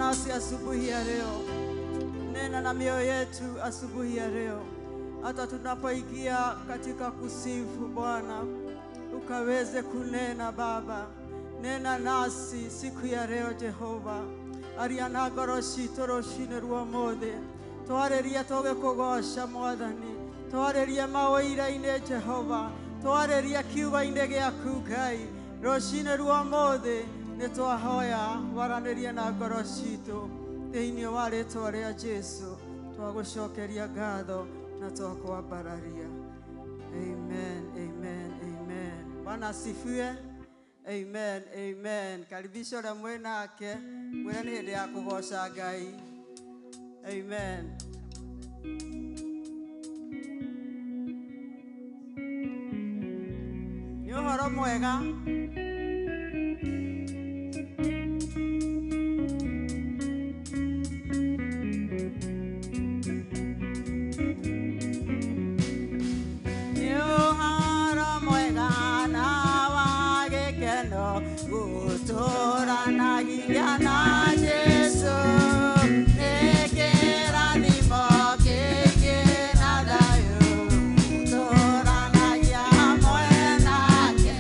nasi asubuhi ya leo. Nena na mioyo yetu asubuhi ya leo. Hata tunapoingia katika kusifu Bwana, ukaweze kunena Baba. Nena nasi siku ya leo Jehova. Aria na ngoro citũ rũcinĩ rwa ũmũthĩ. Twarĩrie tũgĩkũgoca Mwathani. Twarĩrie mawĩra-inĩ Jehova. Twarĩrie kiugo-inĩ gĩaku Ngai. Rũcinĩ rwa ũmũthĩ nĩ twahoya waranĩrie na ngoro citũ thĩinĩ wa rĩtwa rĩa Jesu. Twagũcokeria ngatho na twakwambararia. Amen, amen, amen. Bwana asifiwe. Amen, amen. Karibisha ũrĩa mwĩ nake, mwĩre nĩ hĩndĩ ya kũgoca Ngai. Amen. Nĩ ũhoro mwega. Nĩ ũhoro mwega na wa gĩkeno gũtũũranagia na Jesũ. Nĩ kĩrathimo kĩingĩ na thayũ gũtũũranagia hamwe nake.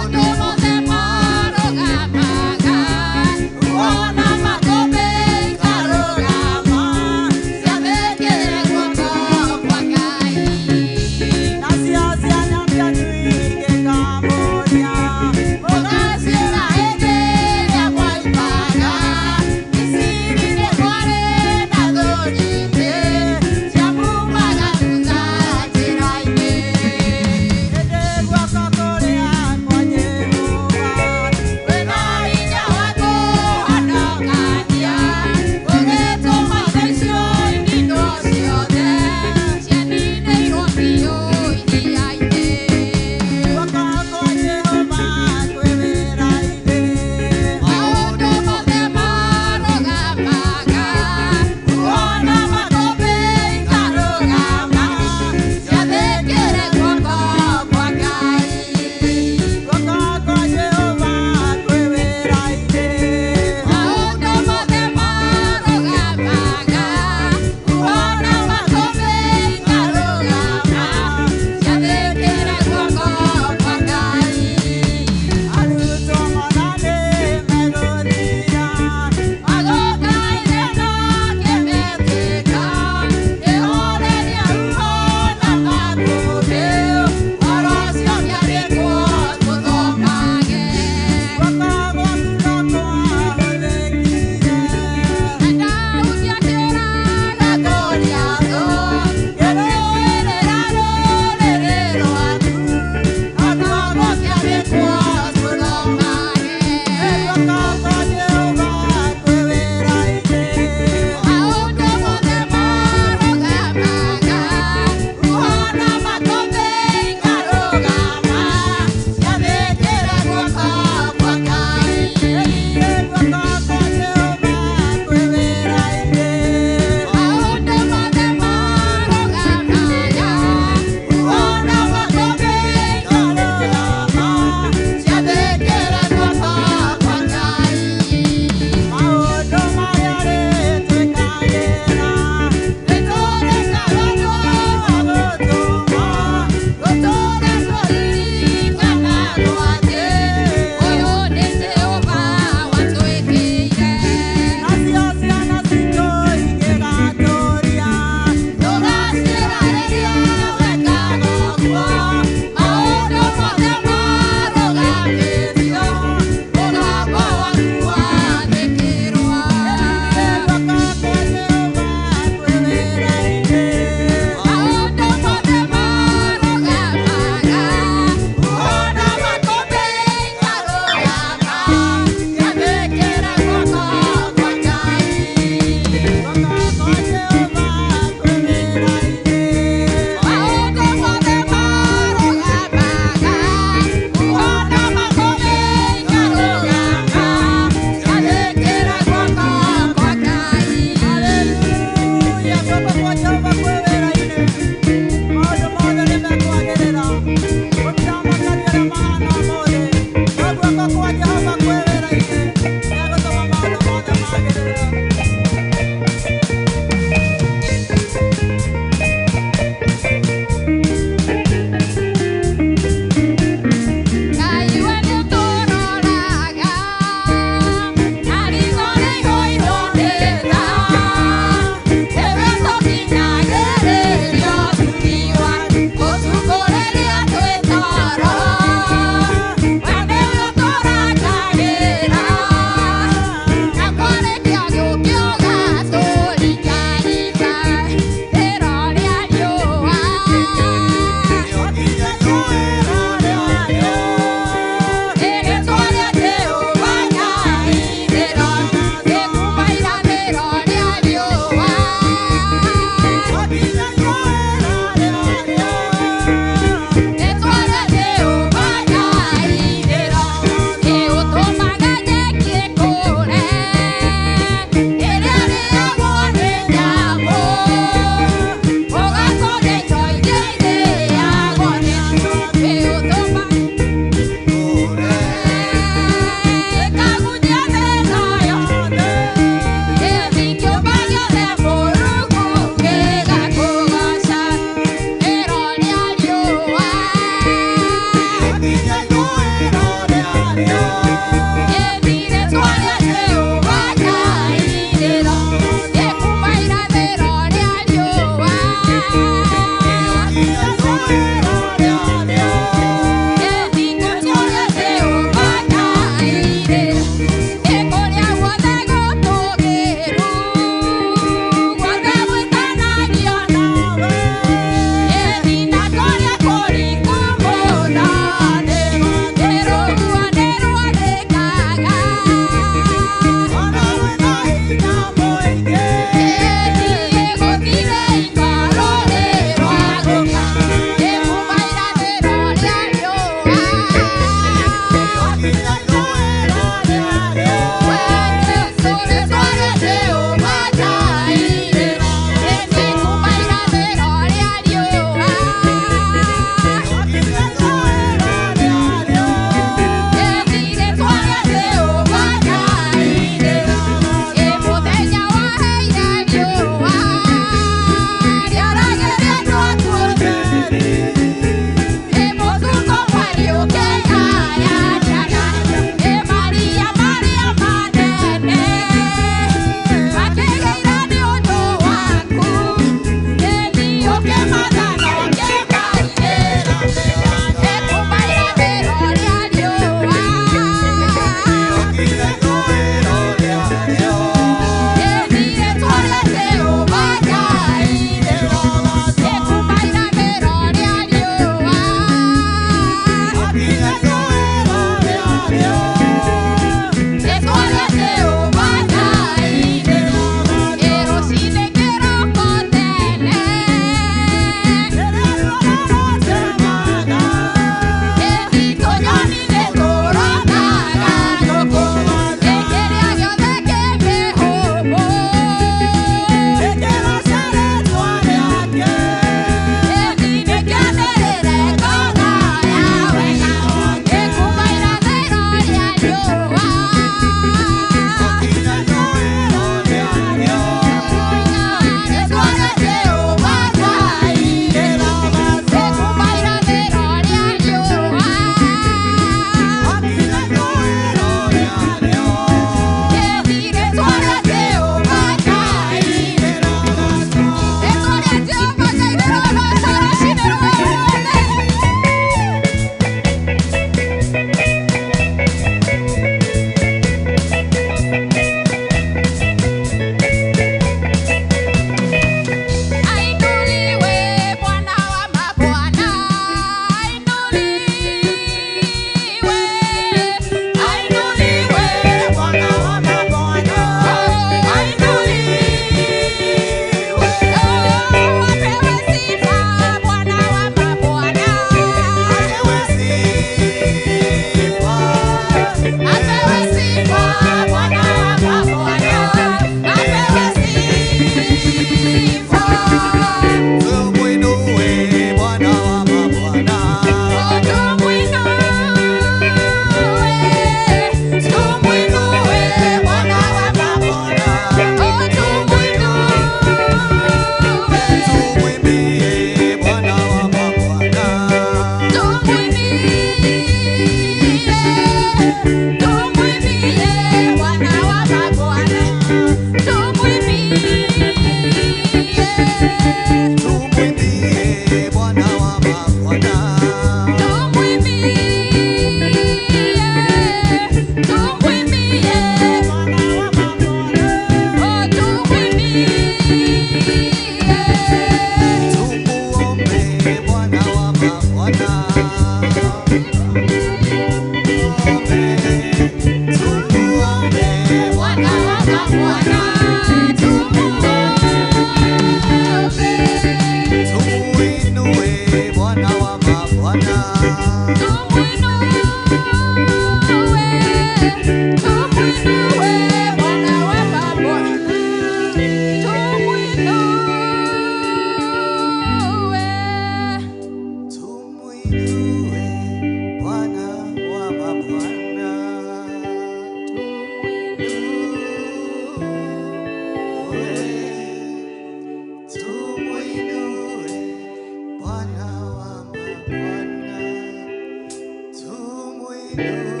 Thank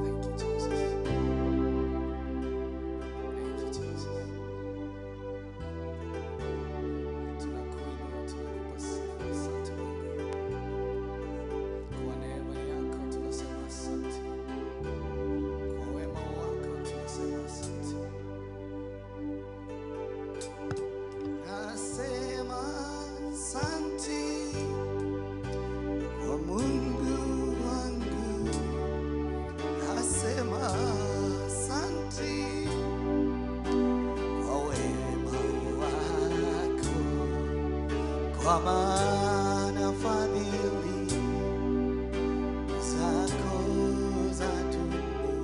you, Jesus. Thank you, Jesus. Tunakuinua, tunakupa sifa. Asante Mungu kwa neema yako, tunasema asante. Kwa wema wako tunasema asante. Nasema asante kwa Mungu wangu, nasema asante kwa wema wako, kwa maana fadhili zako zadumu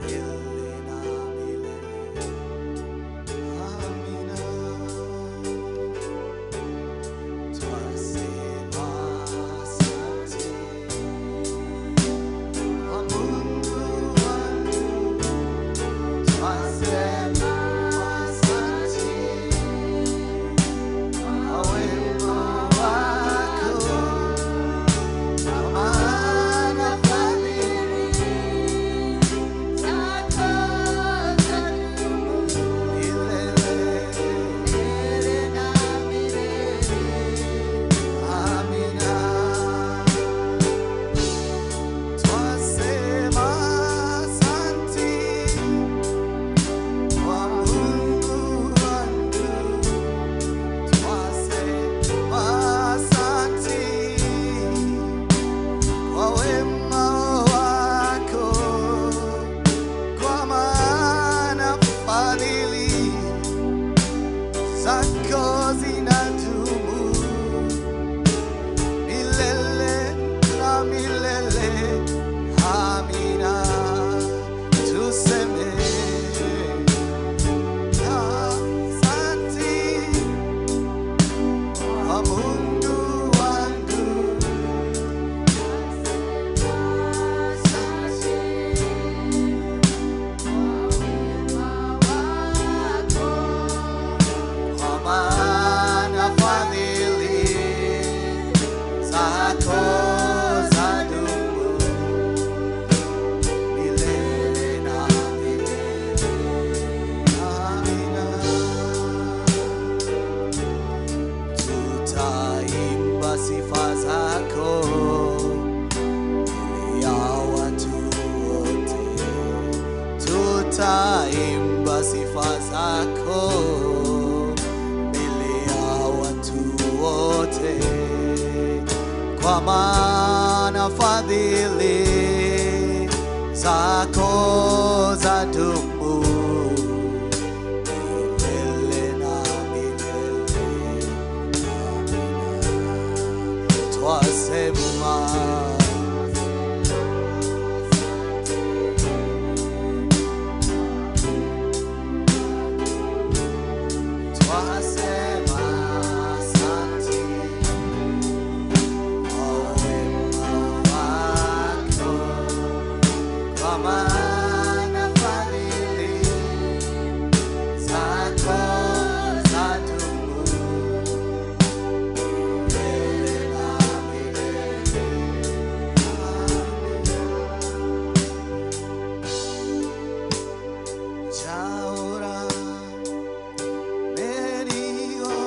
milele na milele. Amina. Twasema asante kwa Mungu wangu, twasema asante kwa wema wako, kwa maana fadhili zako zadumu milele. milele na milele. Amina. Twasema asante kwa Mungu wangu, twasema asante kwa wema wako, kwa maana fadhili zako zinadumu milele na milele. Amina. Tuseme asante kwa Mungu wangu, kwa maana fadhili zako zadumu milele na milele. Amina. Tutaimba sifa zako mbele ya watu wote, tutaimba sifa zako mbele ya watu wote, kwa maana fadhili zako zadumu milele na milele. Amina. Twasema twasema asante kwa wema wako, kwa maana fadhili zako zadumu milele na milele. Amina. Chaura merigo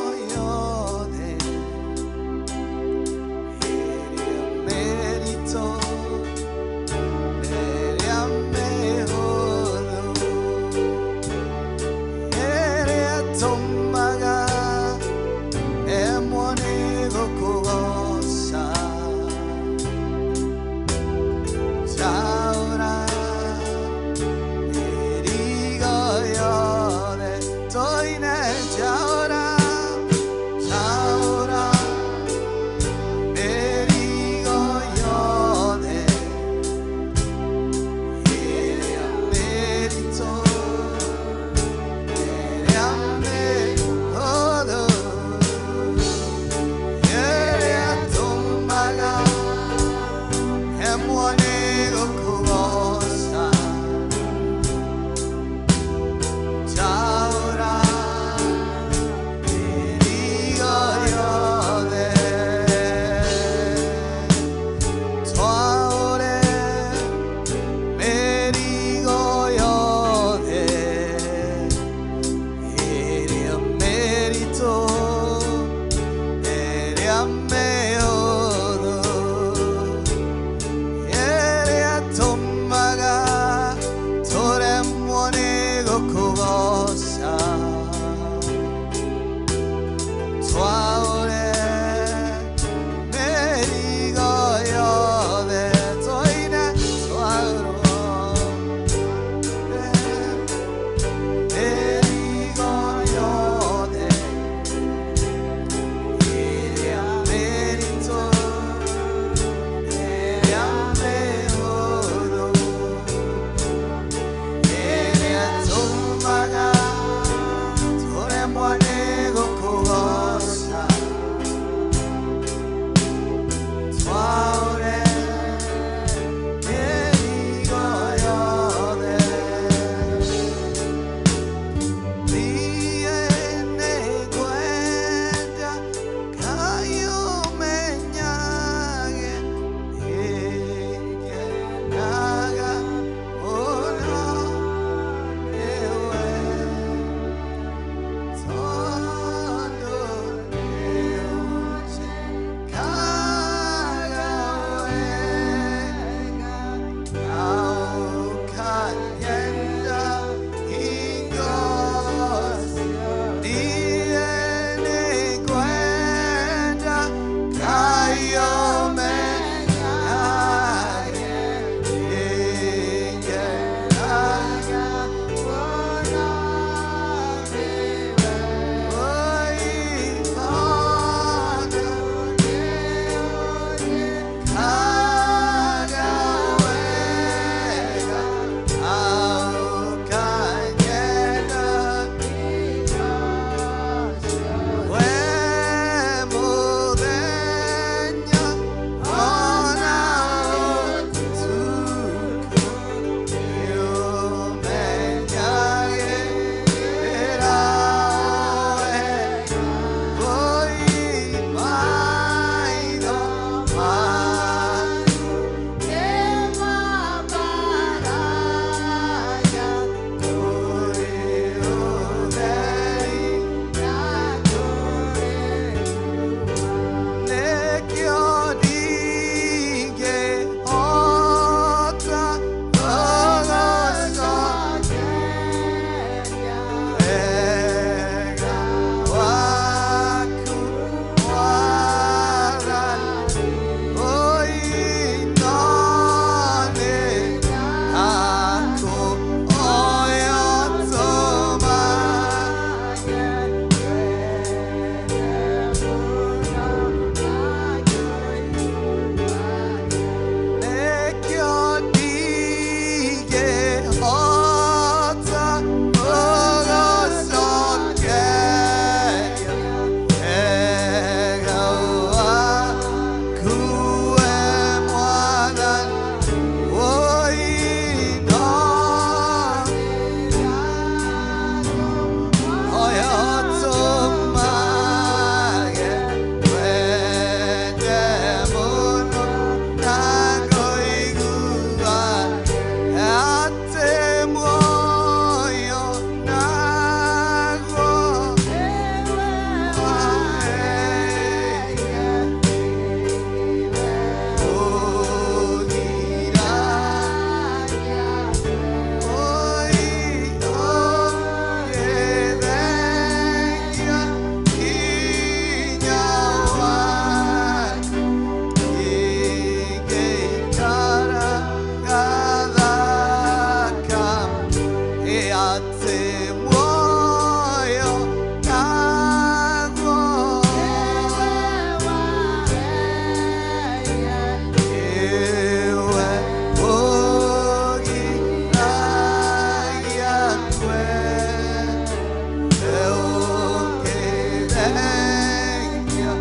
Thengia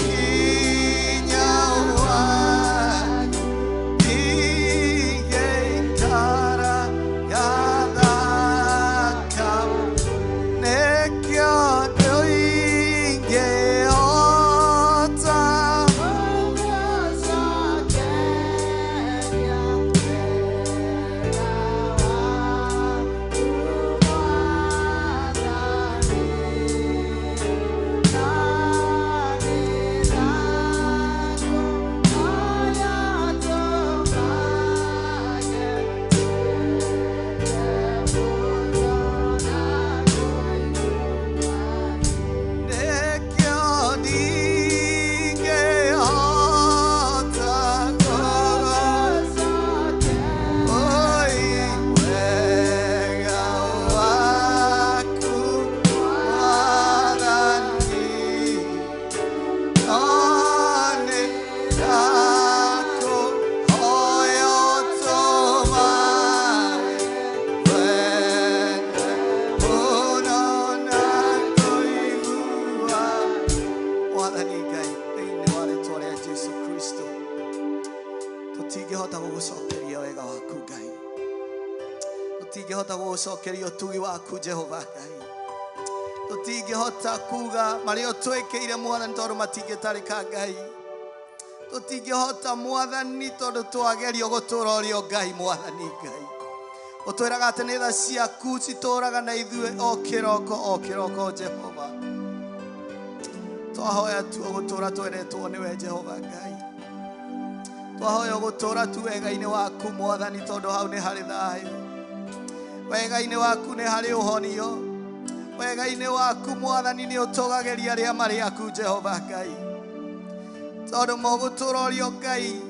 hinya waku Ingĩikara gathaka Nĩkĩo ndũingĩhota Nĩkĩo ndingĩhota Oi, wega waku Mwathani, no nĩ ndakũhoya ũtũmae wende mũno na kũigua. Mwathani Ngai, thĩinĩ wa rĩtwa rĩa Jesu Kristo, tũtingĩhota gũgũcokeria wega waku Ngai, tũtingĩhota gũgũcokeria ũtugi waku Jehova Ngai, tũtingĩhota kuga marĩa ũtwĩkĩire Mwathani tondũ matingĩtarĩka Ngai, tũtingĩhota Mwathani tondũ twagerio gũtũra ũrĩa Ngai Mwathani Ngai ũtwĩraga atĩ nĩ tha ciaku citũraga na ithuĩ o kĩroko o kĩroko Jehova. Twahoya tu gũtũra twendetwo nĩwe Jehova Ngai, twahoya gũtũra tu wega-inĩ waku Mwathani tondũ hau nĩ harĩ thayũ, wega-inĩ waku nĩ harĩ ũhonio, wega-inĩ waku Mwathani nĩ ũtũgagĩria arĩa marĩ aku Jehova Ngai, tondũ mũgũtũra ũrĩa Ngai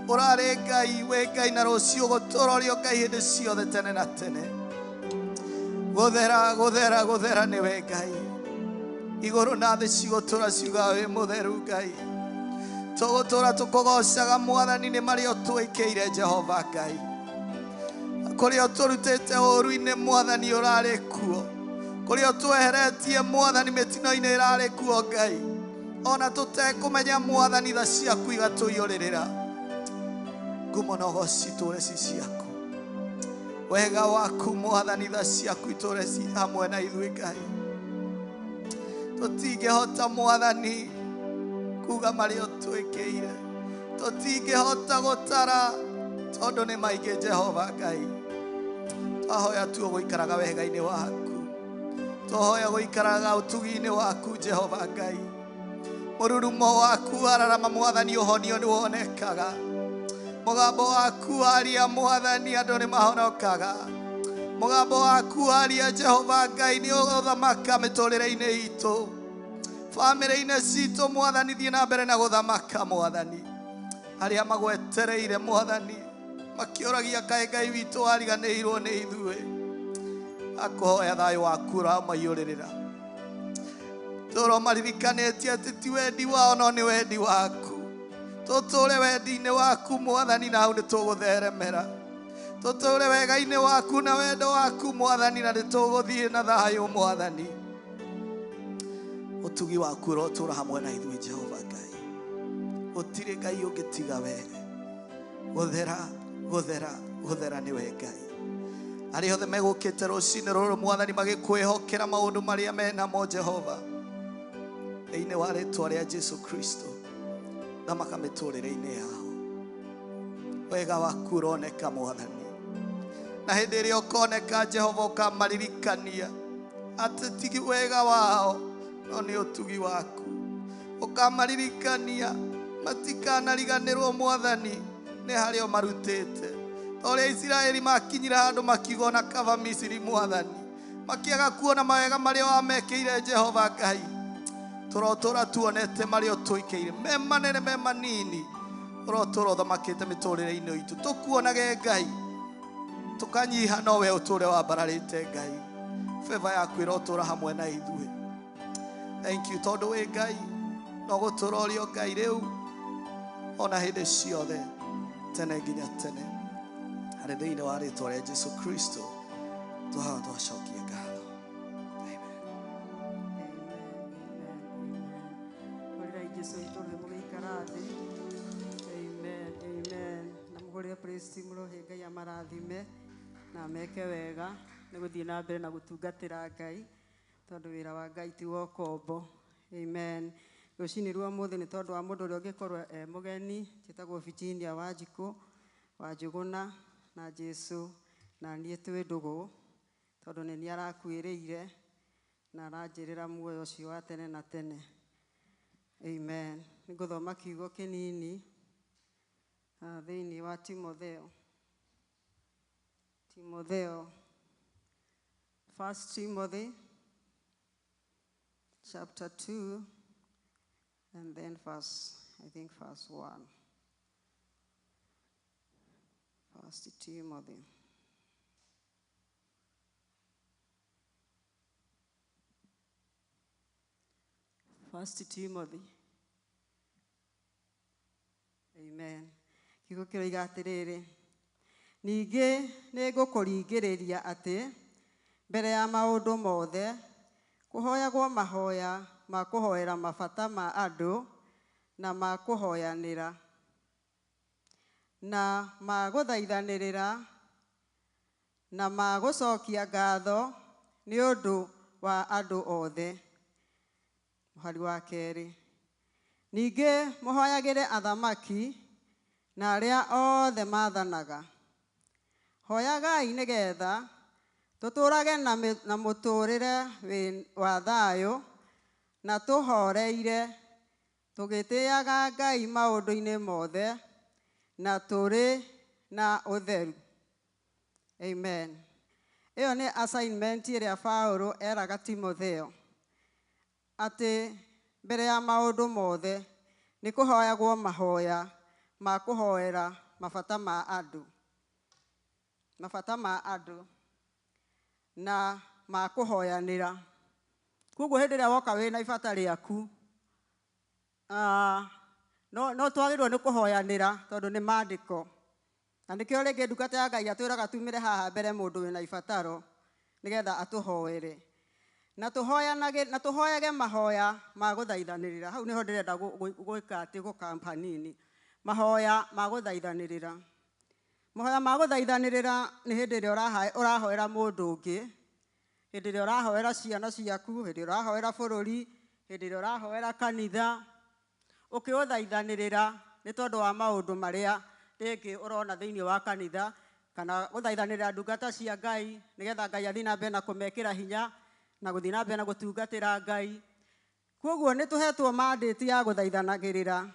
ũrarĩ Ngai wĩ Ngai na rũciũ gũtũra ũrĩa Ngai hĩndĩ ciothe tene na tene. Gũthera gũthera gũthera nĩwe Ngai, igũrũ na thĩ cigũtũra ciuga wĩ mũtheru Ngai. Tũgũtũra tũkũgocaga Mwathani nĩ marĩa ũtwĩkĩire Jehova Ngai, kũrĩa ũtũrutĩte ũũru-inĩ Mwathani ũrarĩ kuo, kũrĩa ũtweheretie Mwathani mĩtino-inĩ ĩrarĩ kuo Ngai, ona tũtekũmenya Mwathani tha ciaku igatũiyũrĩrĩra. Ngumo na ũgoci itũũre ci ciaku, wega waku Mwathani tha ciaku itũũre ci hamwe na ithuĩ Ngai. Tũtingĩhota Mwathani kuga marĩa ũtwĩkĩire, tũtingĩhota gũtara tondũ nĩ maingĩ Jehova Ngai. Twahoya tu gũikaraga wega-inĩ waku, twahoya gũikaraga ũtugi-inĩ waku Jehova Ngai. Mũrurumo waku wararama Mwathani ũhonio nĩ wonekaga, mũgambo waku waria Mwathani andũ nĩ mahonokaga, mũgambo waku waria Jehova Ngai nĩ ũgũthamaka mĩtũrĩre-inĩ itũ, bamĩrĩ-inĩ citũ Mwathani thiĩ na mbere na gũthamaka Mwathani. Arĩa magwetereire Mwathani makĩũragia kaĩ Ngai witũ wariganĩirwo nĩ ithuĩ, akũhoya thayũ waku ũramaiyũrĩrĩra, tũro maririkanĩtie atĩ ti wendi wao no nĩ wendi waku. Tũtũre wendi-inĩ waku Mwathani na hau nĩ tũgũtheremera, tũtũre wega-inĩ waku na wendo waku Mwathani na nĩ tũgũthiĩ na thayũ Mwathani. Ũtugi waku ũrotũra hamwe na ithuĩ Jehova Ngai, gũtirĩ Ngai ũngĩtiga we. Gũthera gũthera gũthera nĩwe Ngai. Arĩa othe megũkĩte rũcinĩ rũrũ Mwathani magĩkwĩhokera maũndũ marĩa menamo Jehova, thĩinĩ wa rĩtwa rĩa Jesu Kristo thamaka mĩtũrĩre-inĩ yao. Wega waku ũroneka Mwathani, na hĩndĩ ĩrĩa ũkoneka Jehova ũkamaririkania atĩ ti wega wao no nĩ ũtugi waku, ũkamaririkania matikanariganĩrwo Mwathani nĩ harĩa ũmarutĩte. Ta ũrĩa Isiraeli makinyire handũ makiuga ona kaba Misiri Mwathani, makiaga kuona mawega marĩa wamekĩire Jehova Ngai, tũrotũra tuonete marĩa ũtwĩkĩire me manene me manini, ũrotũra ũthamakĩte mĩtũrĩre-inĩ itũ, tũkuonage Ngai, tũkanyiha no we ũtũre wambararĩte Ngai. Favor yaku ĩrotũra hamwe na ithuĩ. Thank you tondũ wĩ Ngai no gũtũra ũrĩ o Ngai rĩu ona hĩndĩ ciothe tene nginya tene. Harĩ thĩinĩ wa rĩtwa rĩa Jesu Kristo twahoya twacokia ngatho. Amen. Jesu witũ rũhĩ mũgĩikara thĩ. Amen, amen. Na mũhũrĩre praise team rũhĩ, Ngai amarathime na meke wega nĩ gũthiĩ na mbere na gũtungatĩra Ngai, tondũ wĩra wa Ngai ti wa ũkombo. Amen. Rũcinĩ rwa ũmũthĩ, nĩ tondũ wa mũndũ ũrĩa ũngĩkorwo e mũgeni, njĩtagwo Virginia Wanjikũ wa Njũgũna, na Jesu na niĩ twĩ ndũgũ, tondũ nĩ niĩ arakuĩrĩire na aranjĩrĩra muoyo ũcio wa tene na tene. Amen. Nĩ ngũthoma kiugo kĩnini thĩinĩ wa Timotheo. Timotheo. First Timothy chapter 2 and then verse, I think verse 1. First Timothy. First Timothy. Amen. Kiugo kĩroiga atĩrĩrĩ, ningĩ nĩ ngũkũringĩrĩria atĩ mbere ya maũndũ mothe kũhoyagwo mahoya ma kũhoera mabata ma andũ, na ma kũhoyanĩra, na ma gũthaithanĩrĩra, na ma gũcokia ngatho nĩ ũndũ wa andũ othe. Mũhari wa kerĩ, ningĩ mũhoyagĩre athamaki na arĩa othe mathanaga. Hoyagai nĩgetha tũtũũrage na mũtũũrĩre wa thayũ na tũhoreire, tũgĩtĩaga Ngai maũndũ-inĩ mothe na tũrĩ na ũtheru. Amen. Ĩyo nĩ assignment ĩrĩa Paulo eraga Timotheo, atĩ mbere ya maũndũ mothe nĩ kũhoyagwo mahoya ma kũhoera mabata ma andũ, mabata ma andũ na ma kũhoyanĩra. Koguo hĩndĩ ĩrĩa woka wĩna ibata rĩaku, no twagĩrĩirwo nĩ kũhoyanĩra, tondũ nĩ maandĩko. Na nĩkĩo rĩngĩ ndungata ya Ngai atwĩraga tumĩre haha mbere mũndũ wĩna ibataro nĩgetha atũhoere. Na tũhoyanage, na tũhoyage mahoya ma gũthaithanĩrĩra. Hau nĩho ndĩrenda gwĩka atĩ gũkamp hanini. Mahoya ma gũthaithanĩrĩra. Mahoya ma gũthaithanĩrĩra nĩ hĩndĩ ĩrĩa ũrahoera mũndũ ũngĩ, hĩndĩ ĩrĩa ũrahoera ciana ciaku, hĩndĩ ĩrĩa ũrahoera bũrũri, hĩndĩ ĩrĩa ũrahoera kanitha, ũkĩũthaithanĩrĩra nĩ tondũ wa maũndũ marĩa rĩngĩ ũrona thĩinĩ wa kanitha, kana gũthaithanĩrĩra ndungata cia Ngai nĩgetha Ngai athiĩ na mbere na kũmekĩra hinya na gũthiĩ na mbere na gũtungatĩra Ngai. Koguo nĩ tũhetwo mandate ya gũthaithanagĩrĩra,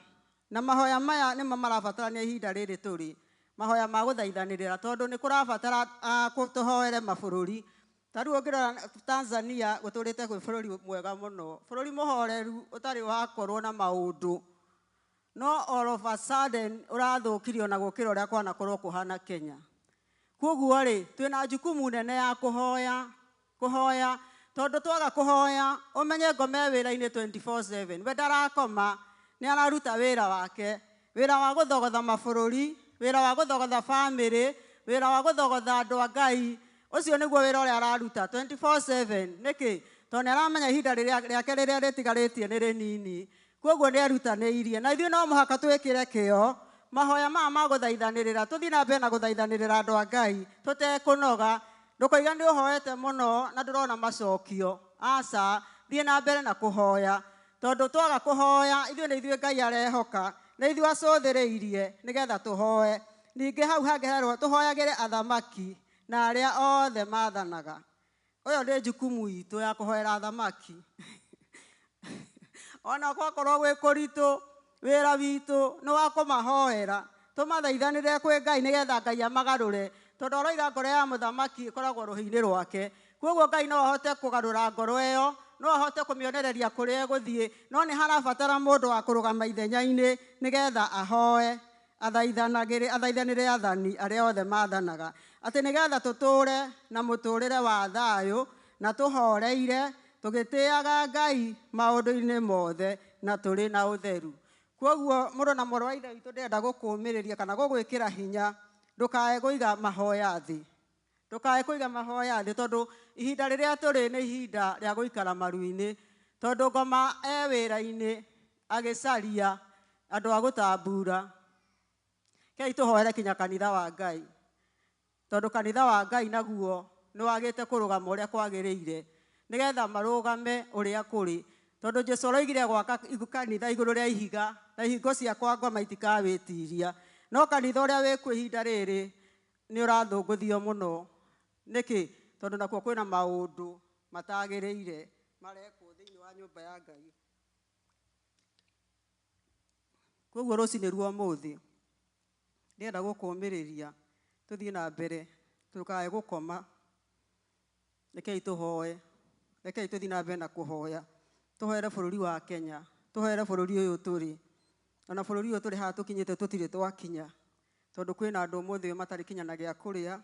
na mahoya maya nĩmo marabatarania ihinda rĩrĩ tũrĩ, mahoya ma gũthaithanĩrĩra, tondũ nĩ kũrabatara tũhoere mabũrũri. Ta rĩu ũngĩrora Tanzania, gũtũrĩte gwĩ bũrũri mwega mũno, bũrũri mũhoreru ũtarĩ wakorwo na maũndũ, no all of a sudden ũrathũkirio na gũkĩra ũrĩa kwanakorwo kũhana Kenya. Koguo rĩ, twĩna jukumu nene ya kũhoya, kũhoya, tondũ twaga kũhoya, ũmenye ngome wĩra-inĩ 24/7. We ndarakoma, nĩ araruta wĩra wake, wĩra wa gũthogotha mabũrũri, wĩra wa gũthogotha bamĩrĩ, wĩra wa gũthogotha andũ a Ngai. Ũcio nĩguo wĩra ũrĩa araruta 24/7. Nĩkĩ? Tondũ nĩ aramenya ihinda rĩake rĩrĩa rĩtigarĩtie nĩ rĩnini. Koguo nĩ erutanĩirie. Na ithuĩ no mũhaka twĩkĩre kĩo mahoya maya ma gũthaithanĩrĩra, tũthiĩ na mbere na gũthaithanĩrĩra andũ a Ngai tũtekũnoga. Ndũkoiga nĩ ũhoete mũno na ndũrona macokio. Aca, thiĩ na mbere na kũhoya, tondũ twaga kũhoya ithuĩ nĩ ithuĩ Ngai arehoka, nĩ ithuĩ acũthĩrĩirie nĩgetha tũhoe. Ningĩ hau hangĩ herwo tũhoyagĩre athamaki na arĩa othe mathanaga. Ũyũ nĩ jukumu itũ ya kũhoera athamaki. Ona gwakorwo gwĩ kũritũ, wĩra witũ nĩ wa kũmahoera, tũmathaithanĩre kwĩ Ngai nĩgetha Ngai amagarũre, tondũ aroiga ngoro ya mũthamaki ĩkoragwo rũhĩ-inĩ rwake. Koguo Ngai no ahote kũgarũra ngoro ĩyo, no ahote kũmĩonereria kũrĩa ĩgũthiĩ, no nĩ harabatara mũndũ wa kũrũgama ithenya-inĩ nĩgetha ahoe, athaithanĩre athani arĩa othe mathanaga, atĩ nĩgetha tũtũũre na mũtũũrĩre wa thayũ na tũhoreire, tũgĩtĩaga Ngai maũndũ-inĩ mothe na tũrĩ na ũtheru. Koguo mũrũ na mwarĩ wa Ithe witũ, ndĩrenda gũkũũmĩrĩria kana gũgwĩkĩra hinya, ndũkae kũiga mahoya thĩ. Ndũkae kũiga mahoya thĩ, tondũ ihinda rĩrĩa tũrĩ nĩ ihinda rĩa gũikara maru-inĩ, tondũ ngoma e wĩra-inĩ. agĩcaria andũ a gũtambura. Kei tũhoere kinya kanitha wa Ngai, tondũ kanitha wa Ngai naguo nĩ wagĩte kũrũgama ũrĩa kwagĩrĩire, nĩgetha marũgame ũrĩa kũrĩ, tondũ Jesũ aroigire gwaka kanitha igũrũ rĩa ihiga na ihingo cia kwa ngoma itikawĩtiria. No kanitha ũrĩa wĩkuo ihinda rĩrĩ nĩ ũrathũngũthio mũno. Nĩkĩ? Tondũ nakuo kwĩna maũndũ matagĩrĩire marekwo thĩinĩ wa nyũmba ya Ngai. Koguo rũcinĩ rwa ũmũthĩ ndĩrenda gũkũmĩrĩria tũthiĩ na mbere, tũkae gũkoma. Rekei tũhoe, rekei tũthiĩ na mbere na kũhoya, tũhoere bũrũri wa Kenya, tũhoere bũrũri ũyũ tũrĩ. Ona bũrũri ũyũ tũrĩ haha tũkinyĩte tũtirĩ twakinya, tondũ kwĩna andũ ũmũthĩ ũyũ matarĩ kinya na gĩa kũrĩa,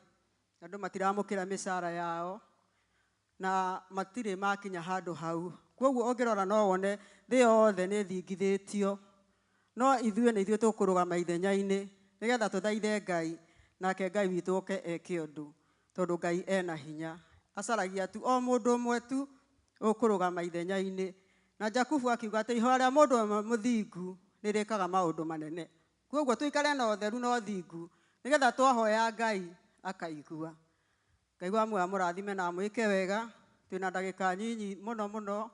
andũ matiramũkĩra mĩcara yao, na matirĩ makinya handũ hau. Koguo ũngĩrora no wone thĩ yothe nĩ ĩthingithĩtio, no ithuĩ nĩ ithuĩ tũkũrũgama ithenya-inĩ nĩgetha tũthaithe Ngai, nake Ngai witũ oke eke ũndũ, tondũ Ngai ena hinya. Acaragia tu o mũndũ ũmwe tu ũkũrũgama ithenya-inĩ. Na Jakubu akiuga atĩ ihoya rĩa mũndũ ũmwe mũthingu nĩrĩkaga maũndũ manene. Koguo tũikare na ũtheru na ũthingu nĩgetha twahoya Ngai akaigua. Ngai wa muoyo amũrathime na amwĩke wega. Twĩna ndagĩka nyinyi mũno mũno,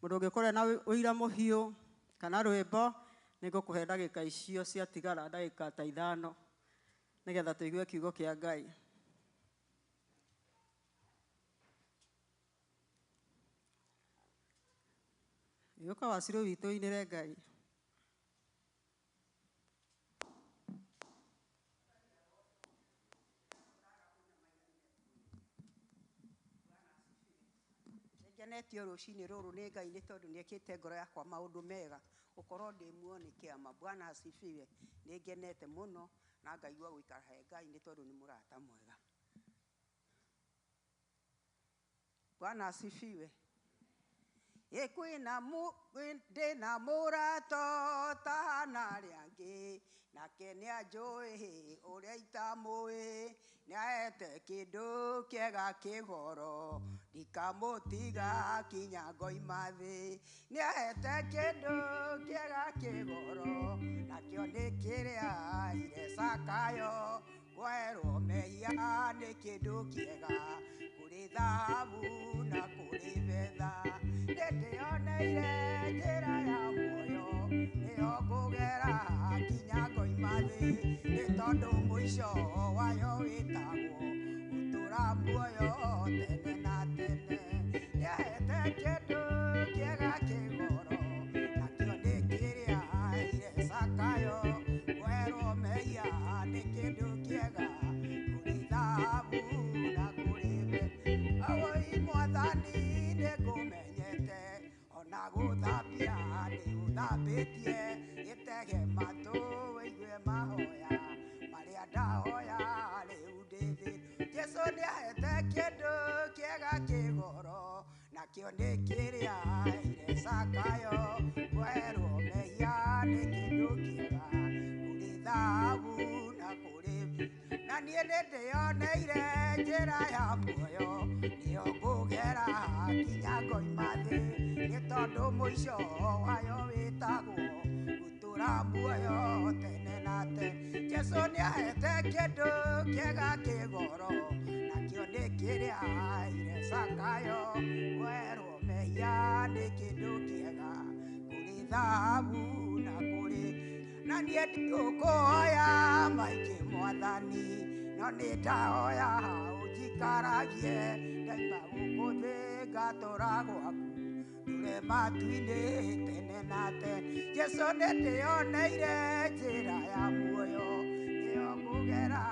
mũndũ ũngĩkorwo na ũira mũhiũ kana rwĩmbo, nĩngũkũhe ndagĩka icio ciatigara, ndagĩka ta 5, nĩgetha tũigue kiugo kĩa Ngai. Gĩũka wacirũ witũ inĩre Ngai. Ngenetio rũcinĩ rũrũ nĩ Ngai nĩ tondũ nĩ ekĩte ngoro yakwa maũndũ mega, gũkorwo ndĩ muoyo nĩ kĩama. Bwana asifiwe. Nĩ ngenete mũno na ngaigua gũikara he Ngai nĩ tondũ nĩ mũrata mwega. Bwana asifiwe. Ĩ kwĩna ndĩna mũrata ũtahana arĩa angĩ, nake nĩanjũĩ ũrĩa itamũĩ, nĩahete kĩndũ kĩega kĩgoro, ndikamũtiga kinya ngoima thĩ. Nĩahete kĩndũ kĩega kĩgoro, nakĩo nĩ kĩrĩa irecakayo, kwerwo mehia nĩ kĩndũ kĩega, kũrĩ thahabu na kũrĩ betha. Nĩndĩoneire njĩra ya muoyo, nĩyo ngũgera kinya ngoima thĩ, nĩ tondũ mũico wayo wĩtagwo gũtũũra muoyo tene na tene. Nĩahete kĩndũ kĩega kĩgoro, nakĩo nĩ kĩrĩa irecakayo, kwerwo mehia nĩ kĩndũ kĩega, kũrĩ thahabu na kũrĩ betha. Oi Mwathani nĩngũmenyete, ona gũthambia nĩũthambĩtie, gĩtege matũ ũigue mahoya marĩa ndahoya rĩu ndĩ thĩ. Jesũ nĩahete kĩndũ kĩega kĩgoro, nakĩo nĩ kĩrĩa irecakayo, kwerwo mehia nĩ kĩndũ kĩega, kũrĩ thahabu na kũrĩ na niĩ nĩndĩoneire njĩra ya muoyo, nĩyo ngũgera kinya ngoima thĩ, nĩ tondũ mũico wayo wĩtagwo gũtũũra muoyo tene na tene. Jesũ nĩahete kĩndũ kĩega kĩgoro, nakĩo nĩ kĩrĩa irecakayo, kwerwo mehia nĩ kĩndũ kĩega, kũrĩ thahabu na kũrĩ na niĩ ndigũkũhoya maingĩ Mwathani, no nĩ ndahoya ũnjikaragie, ndaima gũkũ thĩ ngatũũra gwaku, ndũre matu-inĩ tene na tene. Jesũ nĩndĩoneire njĩra ya muoyo, nĩyo ngũgera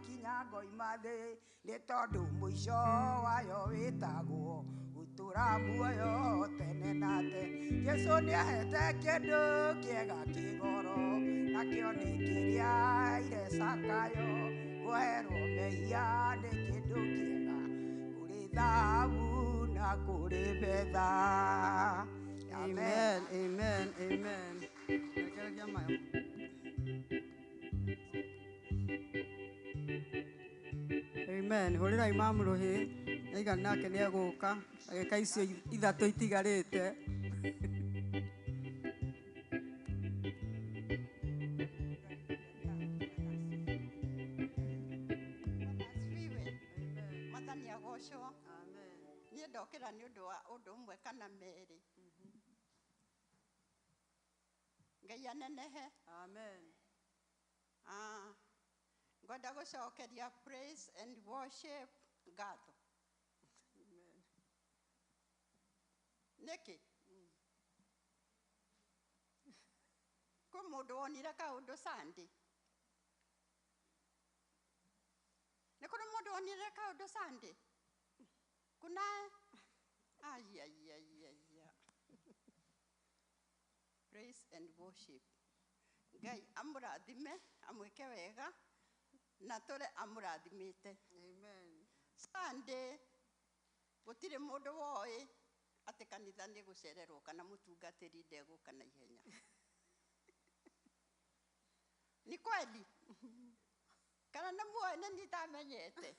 kinya ngoima thĩ, nĩ tondũ mũico wayo wĩtagwo gũtũũra muoyo tene na tene. Jesũ nĩahete kĩndũ kĩega kĩgoro, nakĩo nĩ kĩrĩa irecakayo, kwerwo mehia nĩ kĩndũ kĩega, kũrĩ thahabu na kũrĩ betha. Amen, amen, amen. Rekereria mayo. Amen. Hũrĩra imamu rũhĩ, aiga nake nĩegũka, ndagĩka icio 3 itigarĩte. Arogocwo. Amen. Niĩ ndokĩra nĩ ũndũ wa ũndũ ũmwe kana merĩ. Ngai anenehe. Amen. Ah, ngwenda gũcokeria praise and worship ngatho. Amen. Nĩkĩ? Kwĩ mũndũ wonire kaũndũ Sunday? Nĩ kũrĩ mũndũ wonire kaũndũ Sunday? Kunaye? Aiaiaiaia. Praise and worship. Ngai amũrathime, amwĩke wega, na tũre amũrathimĩte. Amen. Sunday gũtirĩ mũndũ woĩ atĩ kanitha nĩ gũcererwo kana mũtungatĩri ndegũka na ihenya. Ni kweli? Kana nĩ muoĩ nĩ niĩ itamenyete?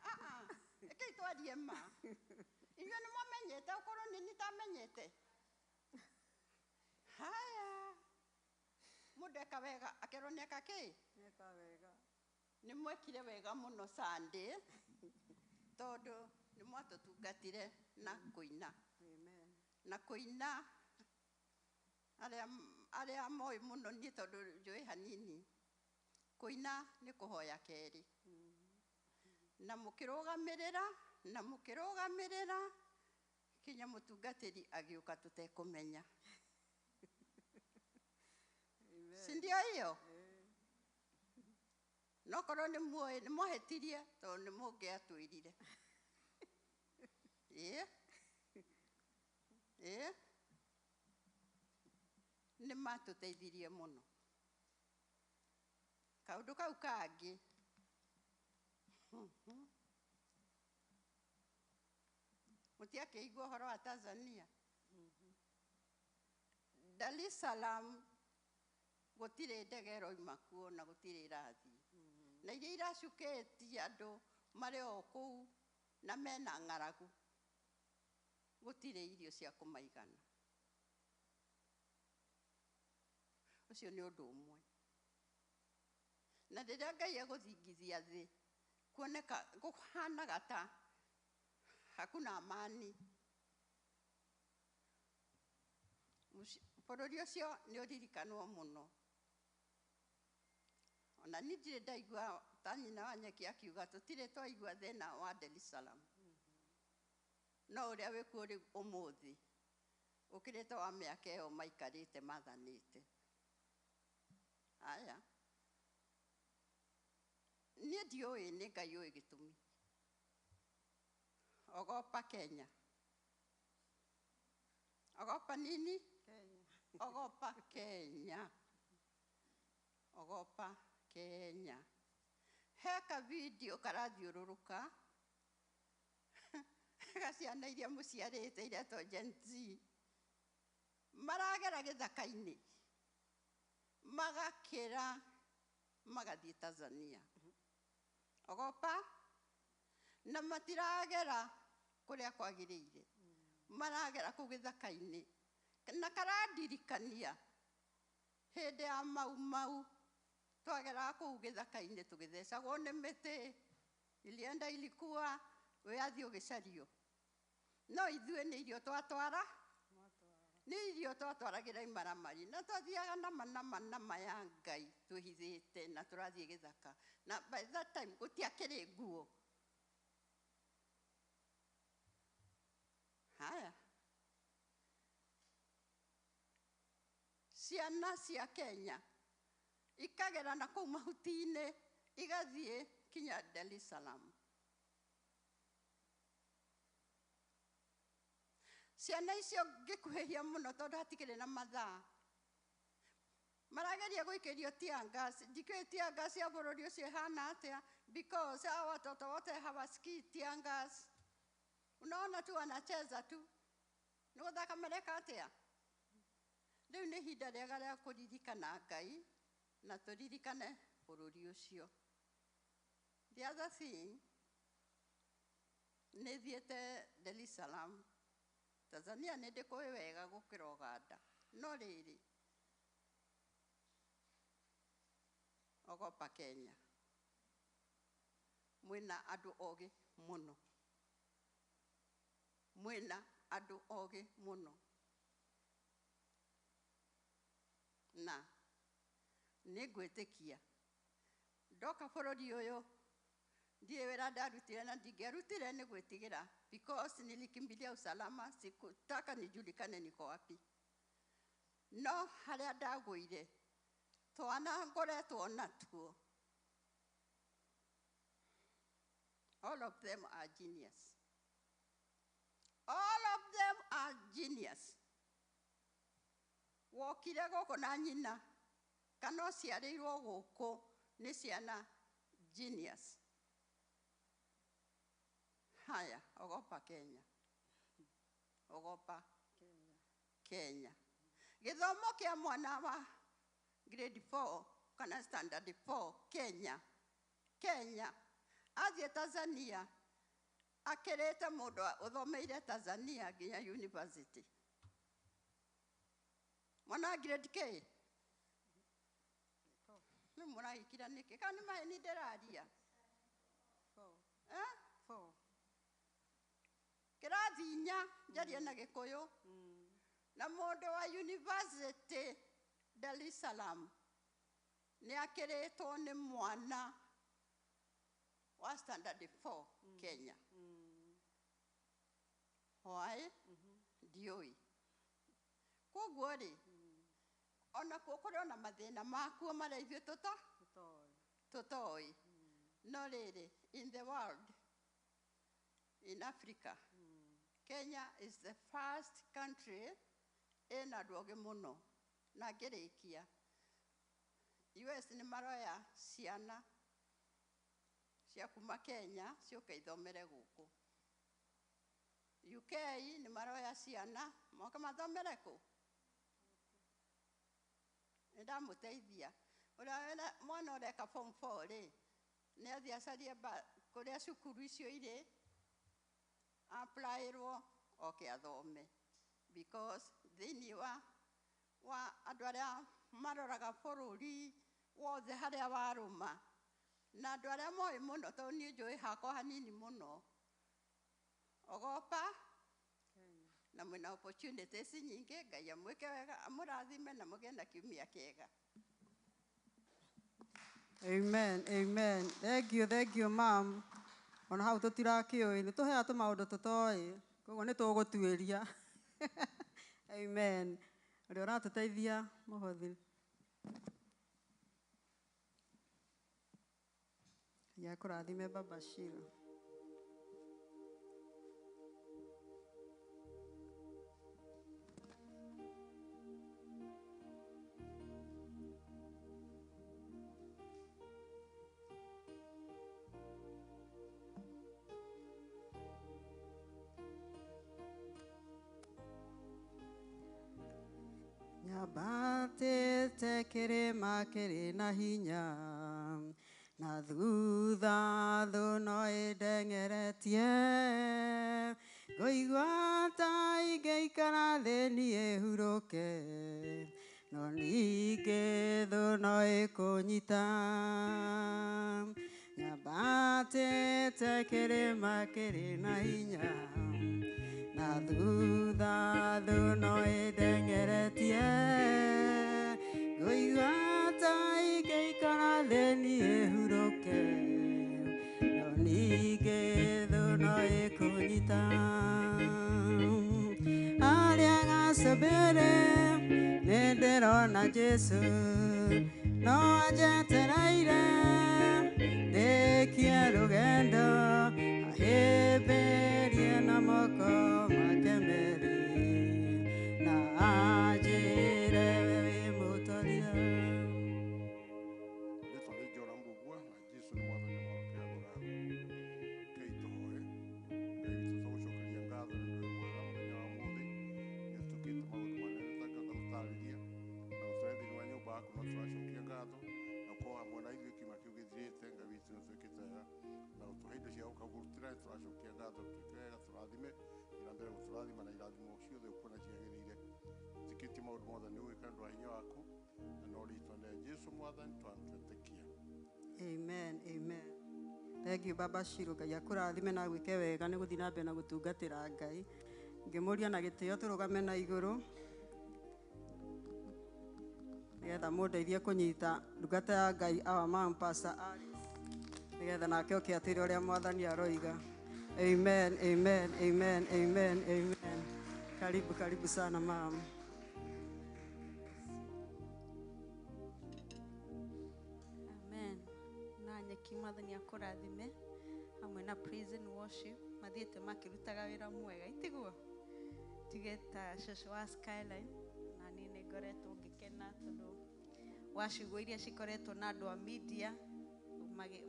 Ah ah, rekei twarie ma. Inyuĩ nĩ mwamenyete okorwo nĩ niĩ itamenyete? Haya. Mũndũ eka wega akerwo nĩ eka kĩ? Nĩeka wega. Nĩ mwekire wega mũno Sunday tondũ nĩ mwatũtungatire na kũina. Amen. Na kũina arĩa moĩ mũno niĩ tondũ njũĩ hanini, kũina nĩ kũhoya kerĩ. Na mũkĩrũgamĩrĩra, na mũkĩrũgamĩrĩra kinya mũtungatĩri agĩũka tũtekũmenya. Amen. Si ndio hiyo? No korwo nĩ muoĩ nĩ mwahĩtirie tondũ nĩ mũngĩatwĩrire. Ĩĩ. Ĩĩ. Nĩ matũteithirie mũno. Kaũndũ kau kangĩ. Mũtiakĩigua ũhoro wa Tanzania? Dar es Salaam gũtirĩ ndege ĩroima kuo na gũtirĩ ĩrathiĩ. Na iria iracukĩtie andũ marĩ o kũu na mena ng'aragu, gũtirĩ irio cia kũmaigana. Ũcio nĩ ũndũ ũmwe. Na rĩrĩa Ngai egũthingithia thĩ, kuoneka kũhanaga ta hakuna amani. Bũrũri ũcio nĩ ũririkanwo mũno. Ona niĩ ndirĩ ndaigua ta nyina wa Nyeki akiuga tũtirĩ twaigua thĩna wa Dar es Salaam. No ũrĩa wĩkuo rĩu ũmũthĩ ũkĩrĩte wa mĩaka ĩyo maikarĩte mathanĩte. Aya. Niĩ ndiũĩ nĩ Ngai ũĩ gĩtũmi. Ogopa Kenya. Ogopa nini? Kenya. Ogopa Kenya. Ogopa Kenya. He ka video karathiũrũrũka ga ciana iria mũciarĩte iretwo Gen Z. Maragera gĩthaka-inĩ magakĩra magathiĩ Tanzania. Ogopa na matiragera kũrĩa kwagĩrĩire. Maragera kũu gĩthaka-inĩ. Na karandirikania hĩndĩ ya Mau Mau twageraga kũu gĩthaka-inĩ tũgĩthecagwo nĩ mĩtĩ, ilienda ilikuwa wĩyathi ũgĩcario. No ithuĩ nĩ irio twatwara, nĩ irio twatwaragĩra imaramari, na twathiaga nama nama nama ya Ngai twĩhithĩte na tũrathiĩ gĩthaka. Na by that time gũtiakĩrĩ nguo. Haya. Ciana cia Kenya ikagera na kũu mahuti-inĩ igathiĩ kinya Dar es Salaam. Ciana icio ngĩkuhĩhia mũno tondũ hatikĩrĩ na mathaa. Marageria gũikĩrio tear gas. Ndikĩũĩ tear gas ya bũrũri ũcio ĩhana atĩa, because hawa watoto wote hawasikii tear gas. Unaona tu wanacheza tu. Nĩ gũthaka mareka atĩa? Rĩu nĩ ihinda rĩega rĩa kũririkana Ngai na tũririkane bũrũri ũcio. The other thing, nĩ thiĩte Dar es Salaam. Tanzania nĩ ndĩkũĩ wega gũkĩra Uganda. No rĩrĩ, ogopa Kenya. Mwĩna andũ ogĩ mũno. Mwĩna andũ ogĩ mũno. Na nĩngwĩtĩkia ndoka bũrũri ũyũ ndiĩ wĩra ndarutire na ndingĩarutire nĩ gwĩtigĩra, because nilikimbilia usalama, sikutaka nijulikane niko wapi. No harĩa ndagũire twana ngoretwo natuo, all of them are genius. All of them are genius. Wokire gũkũ na nyina kana ũciarĩirwo gũkũ nĩ ciana genius. Haya, ogopa Kenya. Ogopa Kenya. Gĩthomo kĩa mwana wa grade 4 kana standard 4 Kenya. Kenya. Athiĩ Tanzania akĩrĩte mũndũ ũthomeire Tanzania nginya university. Mwana grade K. Nĩ mũragĩkira nĩkĩ? Kana nĩ maheni ndĩraria? Eh? Kĩrathi inya njarie na Gĩkũyũ. Na mũndũ wa university Dar es Salaam nĩ akĩrĩtwo nĩ mwana wa standard 4 Kenya. Why? Ndiũĩ. Koguo rĩ, ona kuo kũrĩ ona mathĩna makuo marĩa ithuĩ tũtoĩ. No rĩrĩ, in the world, in Africa, Kenya is the first country ĩna andũ ogĩ mũno. Na ngĩrĩkia, US nĩ maroya ciana cia kuma Kenya ciũke ithomere gũkũ. UK nĩ maroya ciana moke mathomere kũ? Nĩ ndamũteithia. Ũrĩa mwana ũreka form 4 rĩ, nĩ athiĩ acarie kũrĩa cukuru icio irĩ, applyĩrwo oke athome, because thĩinĩ wa andũ arĩa maroraga bũrũri wothe harĩa warũma na andũ arĩa moĩ mũno, tondũ niĩ njũĩ hakwa hanini mũno. Ogopa na mwĩna opportunities nyingĩ. Ngai amwĩke wega, amũrathime na mũgĩe na kiumia kĩega. Amen, amen. Thank you, ma'am. Ona hau tũtirakĩũĩ, nĩ tũheaga tũmaũndũ tũtoĩ, koguo nĩ tũgũtuĩria. Amen. Ũrĩa ũratũteithia mũhothi. Ngai akũrathime Baba Shiro. Nyambatĩte kĩrĩma kĩrĩ na hinya, na thutha thũ no ĩndengeretie. Ngũigua ta ingĩikara thĩ niĩ hurũke, no ningĩ thũ no ĩkũnyita. Nyambatĩte kĩrĩma kĩrĩ na hinya, na thutha thũ no ĩndengeretie. Ngũigua ta ingĩikara thĩ niĩ hurũke, no ningĩ thũ no ĩkũnyita. Harĩa gacũmbĩrĩ nĩ ndĩrona Jesũ, no anjetereire ndĩkie rũgendo, ahĩmbĩrie na moko make merĩ, na anjĩre we wĩ mũtoria. Rĩtwa nĩ Jora Mbugua na Jesu nĩ mwathani na mũhonokia wa ngoro yakwa. Ngai tũhoe. Ngai witũ tũgũcokeria ngatho nĩ ũndũ wĩ mwega mũthenya wa ũmũthĩ. Nĩ ũtũkĩte maũndũ manene ũtangĩhota gũtarĩria. Na gũtũrehe thĩinĩ wa nyũmba yaku no tũracokia ngatho na ũkorwo hamwe na ithuĩ kiumia kĩu gĩthirĩte. Ngai witũ nĩ ũtwĩkĩte wega na gũtũhe indo cia gũka kũrutĩra. Nĩ tũracokia ngatho, twĩke wega, tũrathime na mbere gũtũrathima na irathimo ciothe ũkuona ciagĩrĩire. Tikĩtie maũndũ mothe nĩ ũgwĩka nĩ ũndũ wa hinya waku na no rĩtwa rĩa Jesu mwathani twamwĩtĩkia. Amen, amen. Thank you Baba Shiro, Ngai akũrathime na gwĩke wega nĩ gũthiĩ na mbere na gũtungatĩra Ngai. Ngĩmũria na gĩtĩo tũrũgame na igũrũ nĩgetha mũndeithie kũnyita ndungata ya Ngai our mom Pastor Alice, nĩgetha nake oke atĩre ũrĩa Mwathani aroiga. Amen, amen, amen, amen, amen. Karibu, karibu sana mom. Amen. Na nyeki Mwathani akũrathime hamwe na praise and worship mathiĩte makĩrutaga wĩra mwega itiguo tuge ta cũcũ wa Skyline na niĩ nĩ ngoretwo ngĩkena tondũ wa ciugo iria cikoretwo na andũ a media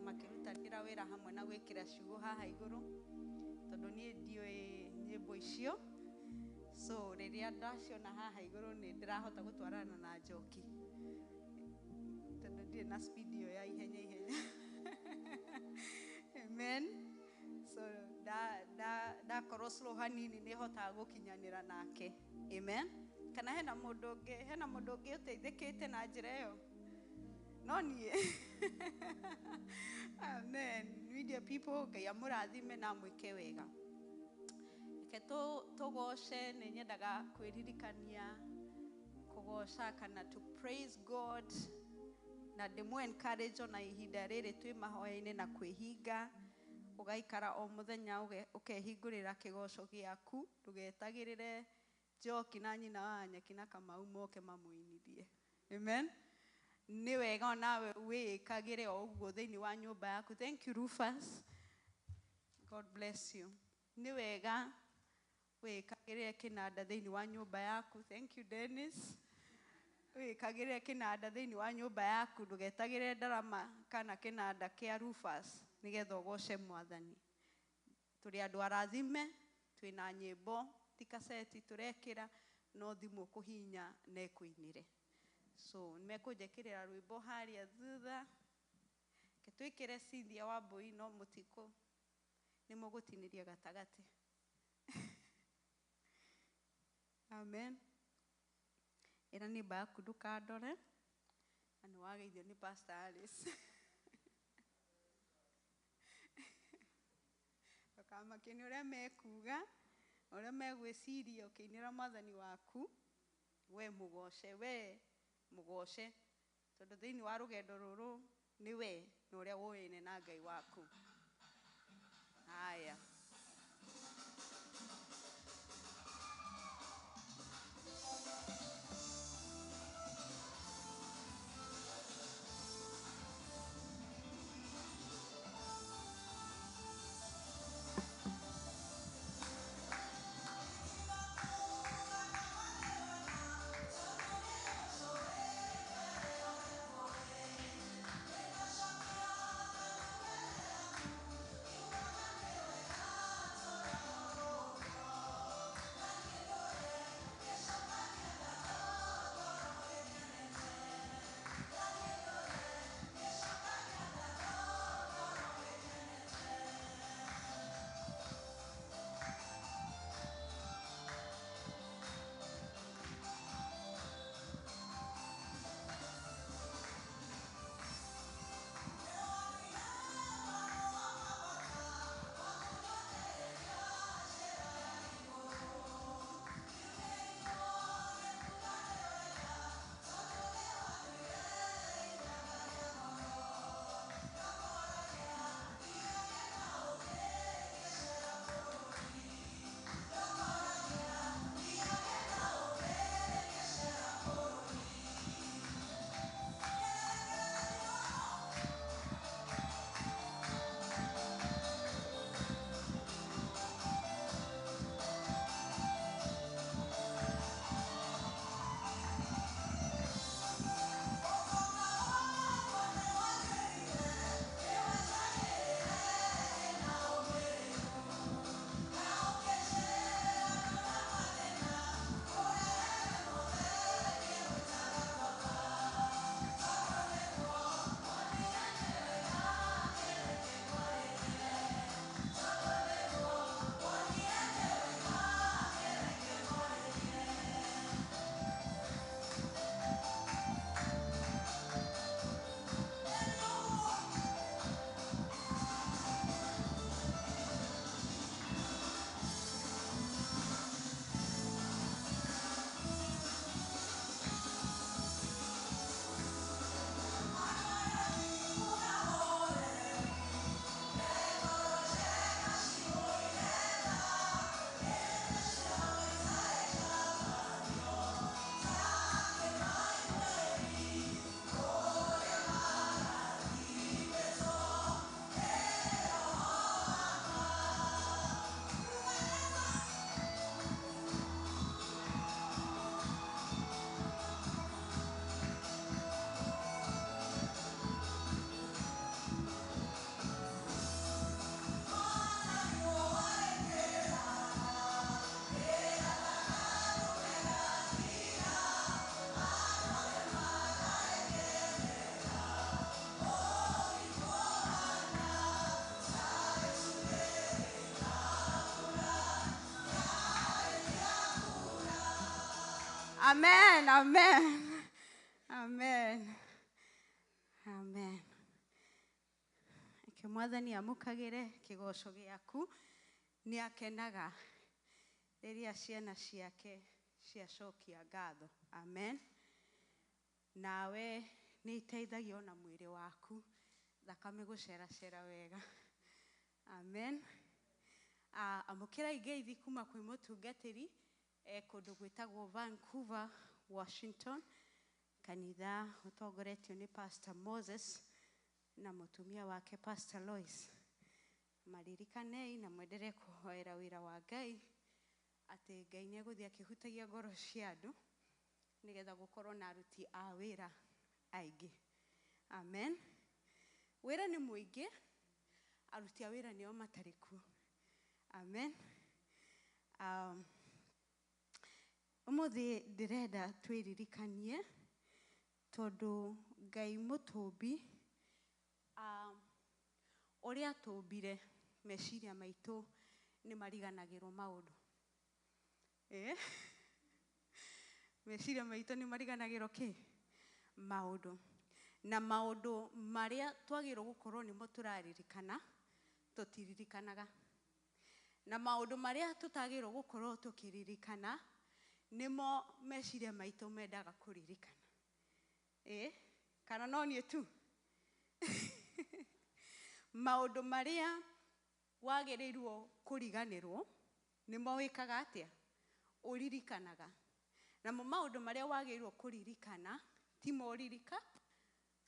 makĩrutanĩra wĩra hamwe na gwĩkĩra ciugo haha igũrũ tondũ niĩ ndiũĩ nyĩmbo icio, so rĩrĩa ndaciona haha igũrũ nĩ ndĩrahota gũtwarana na njoki tondũ ndirĩ na speed ĩyo ya ihenya ihenya. Amen. So ndakorwo slow hanini nĩ hotaga gũkinyanĩra nake. Amen. Kana hena mũndũ ũngĩ, hena mũndũ ũngĩ ũteithĩkĩte na njĩra ĩyo? No niĩ. Amen. Media people, Ngai amũrathime na amwĩke wega. Reke tũgoce, nĩ nyendaga kwĩririkania kũgoca kana to praise God na ndĩmũ encourage ona ihinda rĩrĩ twĩ mahoya-inĩ na kwĩhinga, ũgaikara o mũthenya ũkehingũrĩra kĩgoco gĩaku, ndũgetagĩrĩre Njoki na nyina wa Nyeki na Kamau moke mamũinithie. Amen. Nĩ wega onawe wĩĩkagĩre o ũguo thĩinĩ wa nyũmba yaku. Thank you Rufus. God bless you. Nĩ wega wĩĩkagĩre kĩnanda thĩinĩ wa nyũmba yaku. Thank you Dennis. Wĩĩkagĩre kĩnanda thĩinĩ wa nyũmba yaku, ndũgetagĩre ndarama kana kĩnanda kĩa Rufus nĩgetha ũgoce Mwathani. Tũrĩ andũ arathime, twĩna nyĩmbo ti kaseti tũrekĩra, no thimũ kũhinya na ĩkũinĩre. So nĩmekũnjĩkĩrĩra rwĩmbo harĩa thutha. Reke twĩkĩre Cynthia Wambui no mũtikũ nĩmũgũtinĩria gatagatĩ. Amen. Ĩra nĩmba yaku ndũkandore na nĩwageithio nĩ Pastor Alice. Ndũkamakie nĩ ũrĩa mekuga, ũrĩa megwĩciria ũkĩinĩra Mwathani waku, we mũgoce, we mũgoce tondũ thĩinĩ wa rũgendo rũrũ nĩ we na ũrĩa ũĩne na Ngai waku. Haya. Amen, amen. Amen. Amen. Reke Mwathani amũkagĩre kĩgoco gĩaku, nĩ akenaga rĩrĩa ciana ciake ciacokia ngatho. Amen. Nawe nĩ iteithagia ona mwĩrĩ waku thakame gũceracera wega. Amen. Amũkĩra ngeithi kuma kwĩ mũtungatĩri kũndũ gwĩtagwo Vancouver, Washington, kanitha ũtongoretio nĩ Pastor Moses na mũtumia wake Pastor Lois. Maririkanei na mwendelee kũhoera wĩra wa Ngai atĩ Ngai nĩ egũthiĩ akĩhutagia ngoro cia andũ nĩgetha gũkorwo na aruti a wĩra aingĩ. Amen. Wĩra nĩ mũingĩ, aruti a wĩra nĩo matarĩ kuo. Amen. Ũmũthĩ ndĩrenda twĩririkanie tondũ Ngai mũtũmbi, ũrĩa atũmbire meciria maitũ nĩ mariganagĩrwo maũndũ. Meciria maitũ nĩ mariganagĩrwo kĩ? Maũndũ. Na maũndũ marĩa twagĩrĩirwo gũkorwo nĩmo tũraririkana, tũtiririkanaga. Na maũndũ marĩa tũtagĩrĩirwo gũkorwo tũkĩririkana, nĩmo meciria maitũ mendaga kũririkana. Kana no niĩ tu? Maũndũ marĩa wagĩrĩirwo kũriganĩrwo, nĩmo wĩkaga atĩa? Ũririkanaga. Namo maũndũ marĩa wagĩrĩirwo kũririkana, timo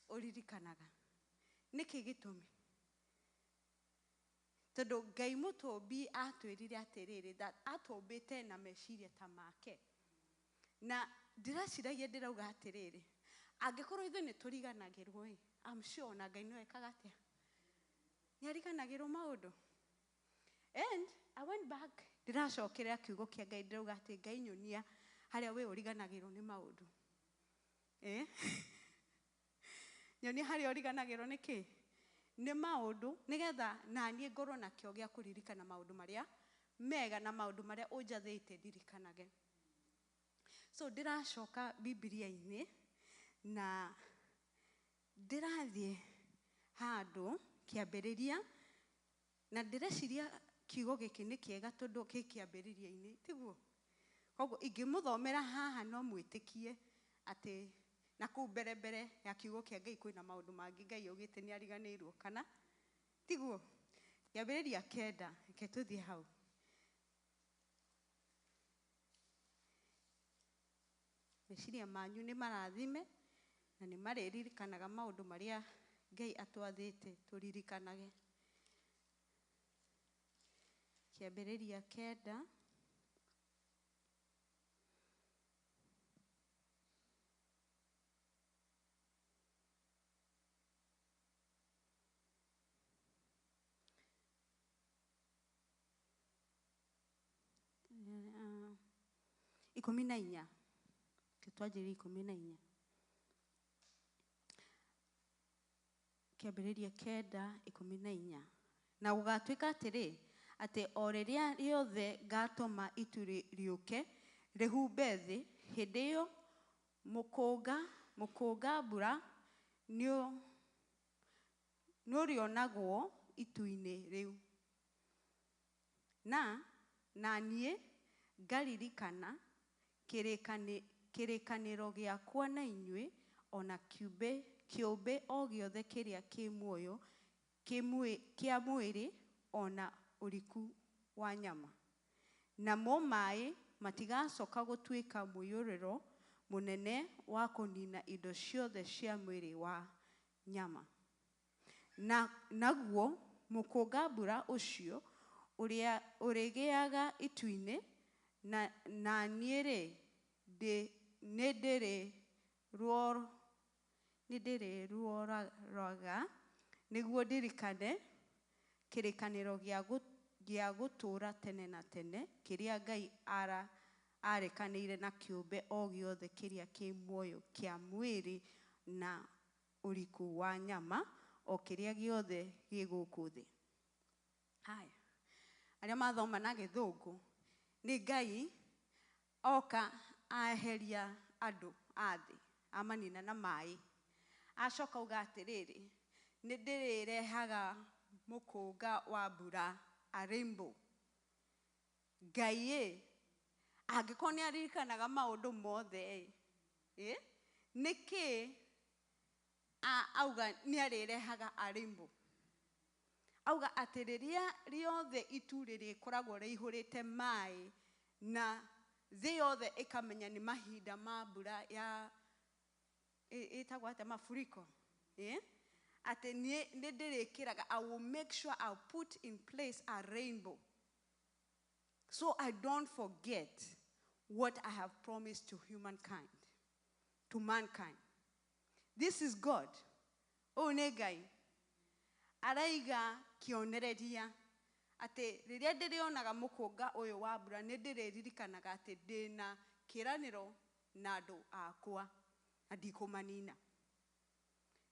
ũririkanaga. Nĩkĩ gĩtũmi? Tondũ Ngai mũtũmbi atwĩrire atĩrĩrĩ, that atũmbĩte na meciria ta make. Na ndĩreciragia ndĩrauga atĩrĩrĩ, angĩkorwo ithuĩ nĩ tũriganagĩrwo ĩ, I'm sure ona Ngai no ekaga atĩa? Nĩ ariganagĩrwo maũndũ. And I went back, ndĩracokerera kiugo kĩa Ngai, ndĩrauga atĩ Ngai nyonia harĩa we ũriganagĩrwo nĩ maũndũ. Nyonia harĩa ũriganagĩrwo nĩ kĩ? Nĩ maũndũ, nĩgetha naniĩ ngorwo nakĩo gĩa kũririkana maũndũ marĩa mega na maũndũ marĩa ũnjathĩte ndirikanage. So ndĩracoka Bibilia-inĩ na ndĩrathiĩ handũ kĩambĩrĩria, na ndĩreciria kiugo gĩkĩ nĩ kĩega tondũ kĩ kĩambĩrĩria-inĩ, tiguo? Koguo ingĩmũthomera haha no mwĩtĩkie atĩ na kũu mbere mbere ya kiugo kĩa Ngai kwĩna maũndũ mangĩ Ngai augĩte nĩ ariganĩirwo, kana tiguo? Kĩambĩrĩria 9, reke tũthiĩ hau. Meciria manyu nĩ marathime na nĩ marĩririkanaga maũndũ marĩa Ngai atwathĩte tũririkanage. Kĩambĩrĩria 9. 14. Twanjĩrĩrie 14. Kĩambĩrĩria 9, 14. Na gũgatuĩka atĩrĩ, atĩ o rĩrĩa rĩothe ngatũma itu rĩũke rĩhumbe thĩ, hĩndĩ ĩyo mũkũnga mbura nĩũrĩonagwo itu-inĩ rĩu. Na niĩ ngaririkana kĩrĩkanĩro gĩakwa na inyuĩ, ona kĩũmbe o gĩothe kĩrĩa kĩ muoyo kĩa mwĩrĩ, ona ũriku wa nyama. Namo maĩ matigacoka gũtuĩka mũiyũrĩro mũnene wa kũnina indo ciothe cia mwĩrĩ wa nyama. Naguo mũkũnga mbura ũcio ũrĩgĩaga itu-inĩ, na niĩ-rĩ, nĩndĩrĩruoraga nĩguo ndirikane kĩrĩkanĩro gĩa gũtũũra tene na tene kĩrĩa Ngai arekanĩire na kĩũmbe o gĩothe kĩrĩa kĩ muoyo kĩa mwĩrĩ na ũriku wa nyama, o kĩrĩa gĩothe gĩ gũkũ thĩ. Haya, arĩa mathoma na gĩthũngũ, nĩ Ngai oka aeheria andũ a thĩ amanina na maĩ acoka auga atĩrĩrĩ nĩ ndĩrĩrehaga mũkũnga wa mbura a rainbow. Ngai ĩ angĩkorwo nĩ aririkanaga maũndũ mothe ĩ nĩkĩ auga nĩ arĩrehaga a rainbow? Auga atĩ rĩrĩa rĩothe itu rĩrĩkoragwo rĩihũrĩte maĩ na thĩ yothe ĩkamenya nĩ mahinda ma mbura ya ĩtagwo atĩa mafuriko atĩ nĩ ndĩrĩkĩraga, I will make sure I'll put in place a rainbow so I don't forget what I have promised to humankind, to mankind. This is God. Ũyũ nĩ Ngai araiga kĩonereria atĩ rĩrĩa ndĩrĩonaga mũkũnga ũyũ wa mbura nĩ ndĩrĩririkanaga atĩ ndĩna kĩĩranĩro na andũ akwa na ndikũmanina.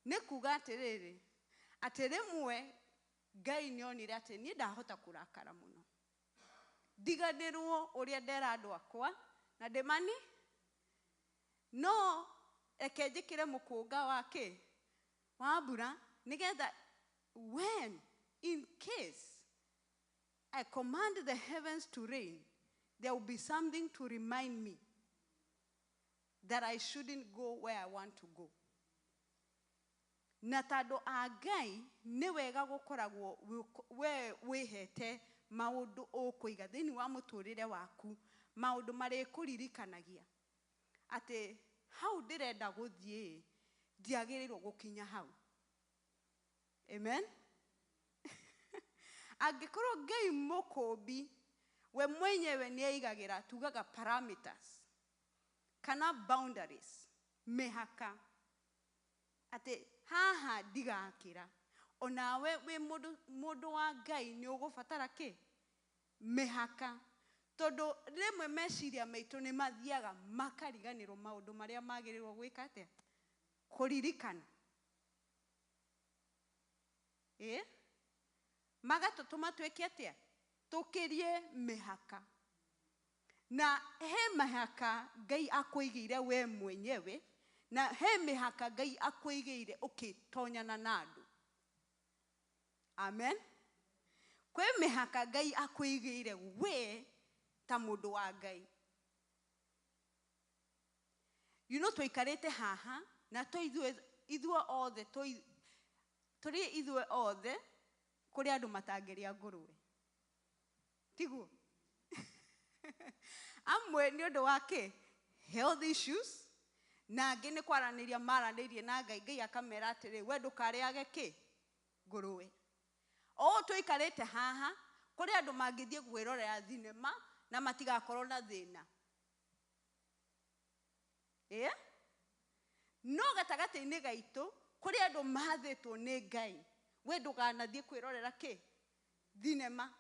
Nĩ kuga atĩrĩrĩ atĩ rĩmwe Ngai nĩonire atĩ niĩ ndahota kũrakara mũno ndiganĩrwo ũrĩa ndera andũ akwa na ndĩmani no reke njĩkĩre mũkũnga wa kĩ wa mbura nĩgetha when in case I command the heavens to rain, there will be something to remind me that I shouldn't go where I want to go. Na tondũ a Ngai nĩ wega gũkoragwo we wĩhete maũndũ ũkũiga thĩinĩ wa mũtũrĩre waku maũndũ marĩkũririkanagia atĩ hau ndĩrenda gũthiĩ ndiagĩrĩirwo gũkinya hau. Amen. Angĩkorwo Ngai mũkũmbi we mwenyewe nĩ aigagĩra tugaga parameters kana boundaries mĩhaka atĩ haha ndigakĩra onawe wĩ mũndũ wa Ngai nĩ ũgũbatara kĩ mĩhaka tondũ rĩmwe meciria maitũ nĩ mathiaga makariganĩrwo maũndũ marĩa magĩrĩirwo gwĩka atĩa kũririkana magatũtũma twĩke atĩa tũkĩrie mĩhaka na he mĩhaka Ngai akũigĩire we mwenyewe na he mĩhaka Ngai akũigĩire ũkĩtonyana na andũ. Amen. Kwĩ mĩhaka Ngai akũigĩire we ta mũndũ wa Ngai. You know tũikarĩte haha na ithuĩ othe tũrĩ ithuĩ othe kũrĩ andũ matangĩrĩa ngũrwe tiguo? Amwe nĩ ũndũ wa kĩ health issues na angĩ nĩ kwaranĩria maranĩirie na Ngai Ngai akamera atĩrĩ we ndũkarĩage kĩ ngũrwe. O tũikarĩte haha kũrĩ andũ mangĩthiĩ kwĩrorera thinema na matigakorwo na thĩna. No gatagatĩ-inĩ gaitũ kũrĩ andũ mathĩtwo nĩ Ngai we ndũkanathiĩ kwĩrorera kĩ thinema.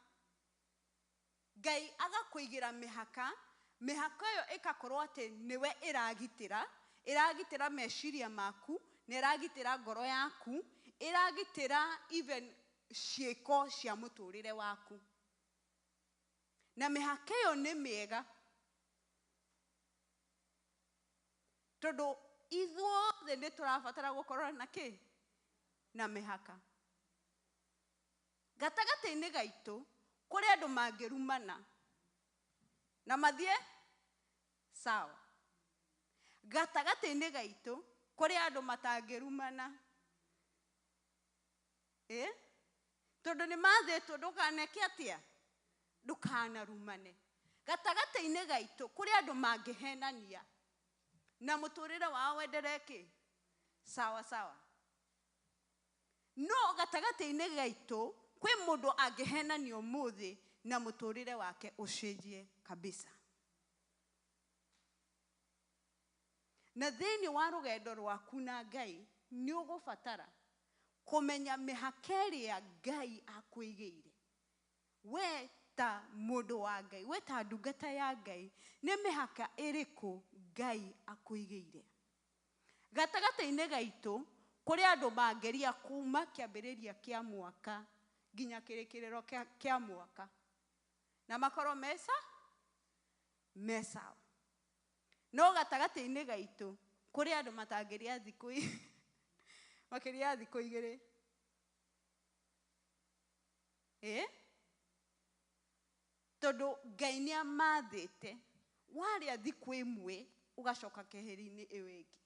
Ngai agakũigĩra mĩhaka mĩhaka ĩyo ĩgakorwo atĩ nĩwe ĩragitĩra ĩragitĩra meciria maku na ĩragitĩra ngoro yaku ĩragitĩra even ciĩko cia mũtũrĩre waku na mĩhaka ĩyo nĩ mĩega tondũ ithuothe nĩ tũrabatara gũkorwo na kĩ na mĩhaka. Gatagatĩ-inĩ gaitũ kũrĩ andũ mangĩrumana na mathiĩ sawa. Gatagatĩ-inĩ gaitũ kũrĩ andũ matangĩrumana tondũ nĩ mathĩtwo ndũkaneke atĩa ndũkanarumane. Gatagatĩ-inĩ gaitũ kũrĩ andũ mangĩhenania na mũtũrĩre wao wenderee kĩ sawa sawa. No gatagatĩ-inĩ gaitũ kwĩ mũndũ angĩhenania ũmũthĩ na mũtũrĩre wake ũcenjie kabisa. Na thĩinĩ wa rũgendo rwaku na Ngai nĩ ũgũbatara kũmenya mĩhaka ĩrĩa Ngai akũigĩire we ta mũndũ wa Ngai we ta ndungata ya Ngai nĩ mĩhaka ĩrĩkũ Ngai akũigĩire. Gatagatĩ-inĩ gaitũ kũrĩ andũ mangĩria kuma kĩambĩrĩria kĩa mwaka nginya kĩrĩkĩrĩro kĩa mwaka na makorwo mesa mesawa. No gatagatĩ-inĩ gaitũ kũrĩ andũ matangĩrĩa thikũ makĩria ya thikũ igĩrĩ. Ĩ? Tondũ Ngai nĩ amathĩte warĩa thikũ ĩmwe ũgacoka keheri-inĩ ĩyo ĩngĩ.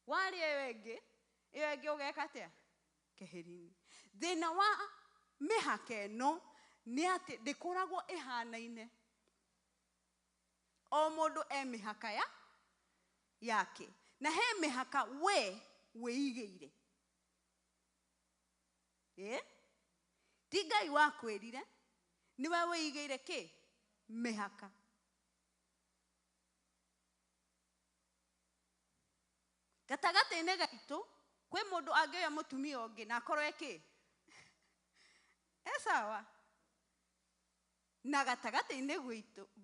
Warĩa ĩyo ĩngĩ, ĩyo ĩngĩ ũgeka atĩa? Keheri-inĩ. Thĩna wa mĩhaka ĩno nĩ atĩ ndĩkoragwo ĩhanaine. O mũndũ e mĩhaka ya yake. Na he mĩhaka we wĩigĩire. Ĩ? Ti Ngai wakwĩrire, nĩwe wĩigĩire kĩ? Mĩhaka. Gatagatĩ-inĩ gaitũ kwĩ mũndũ angĩoya mũtumia ũngĩ na akorwo ĩ kĩ? E sawa. Na gatagatĩ-inĩ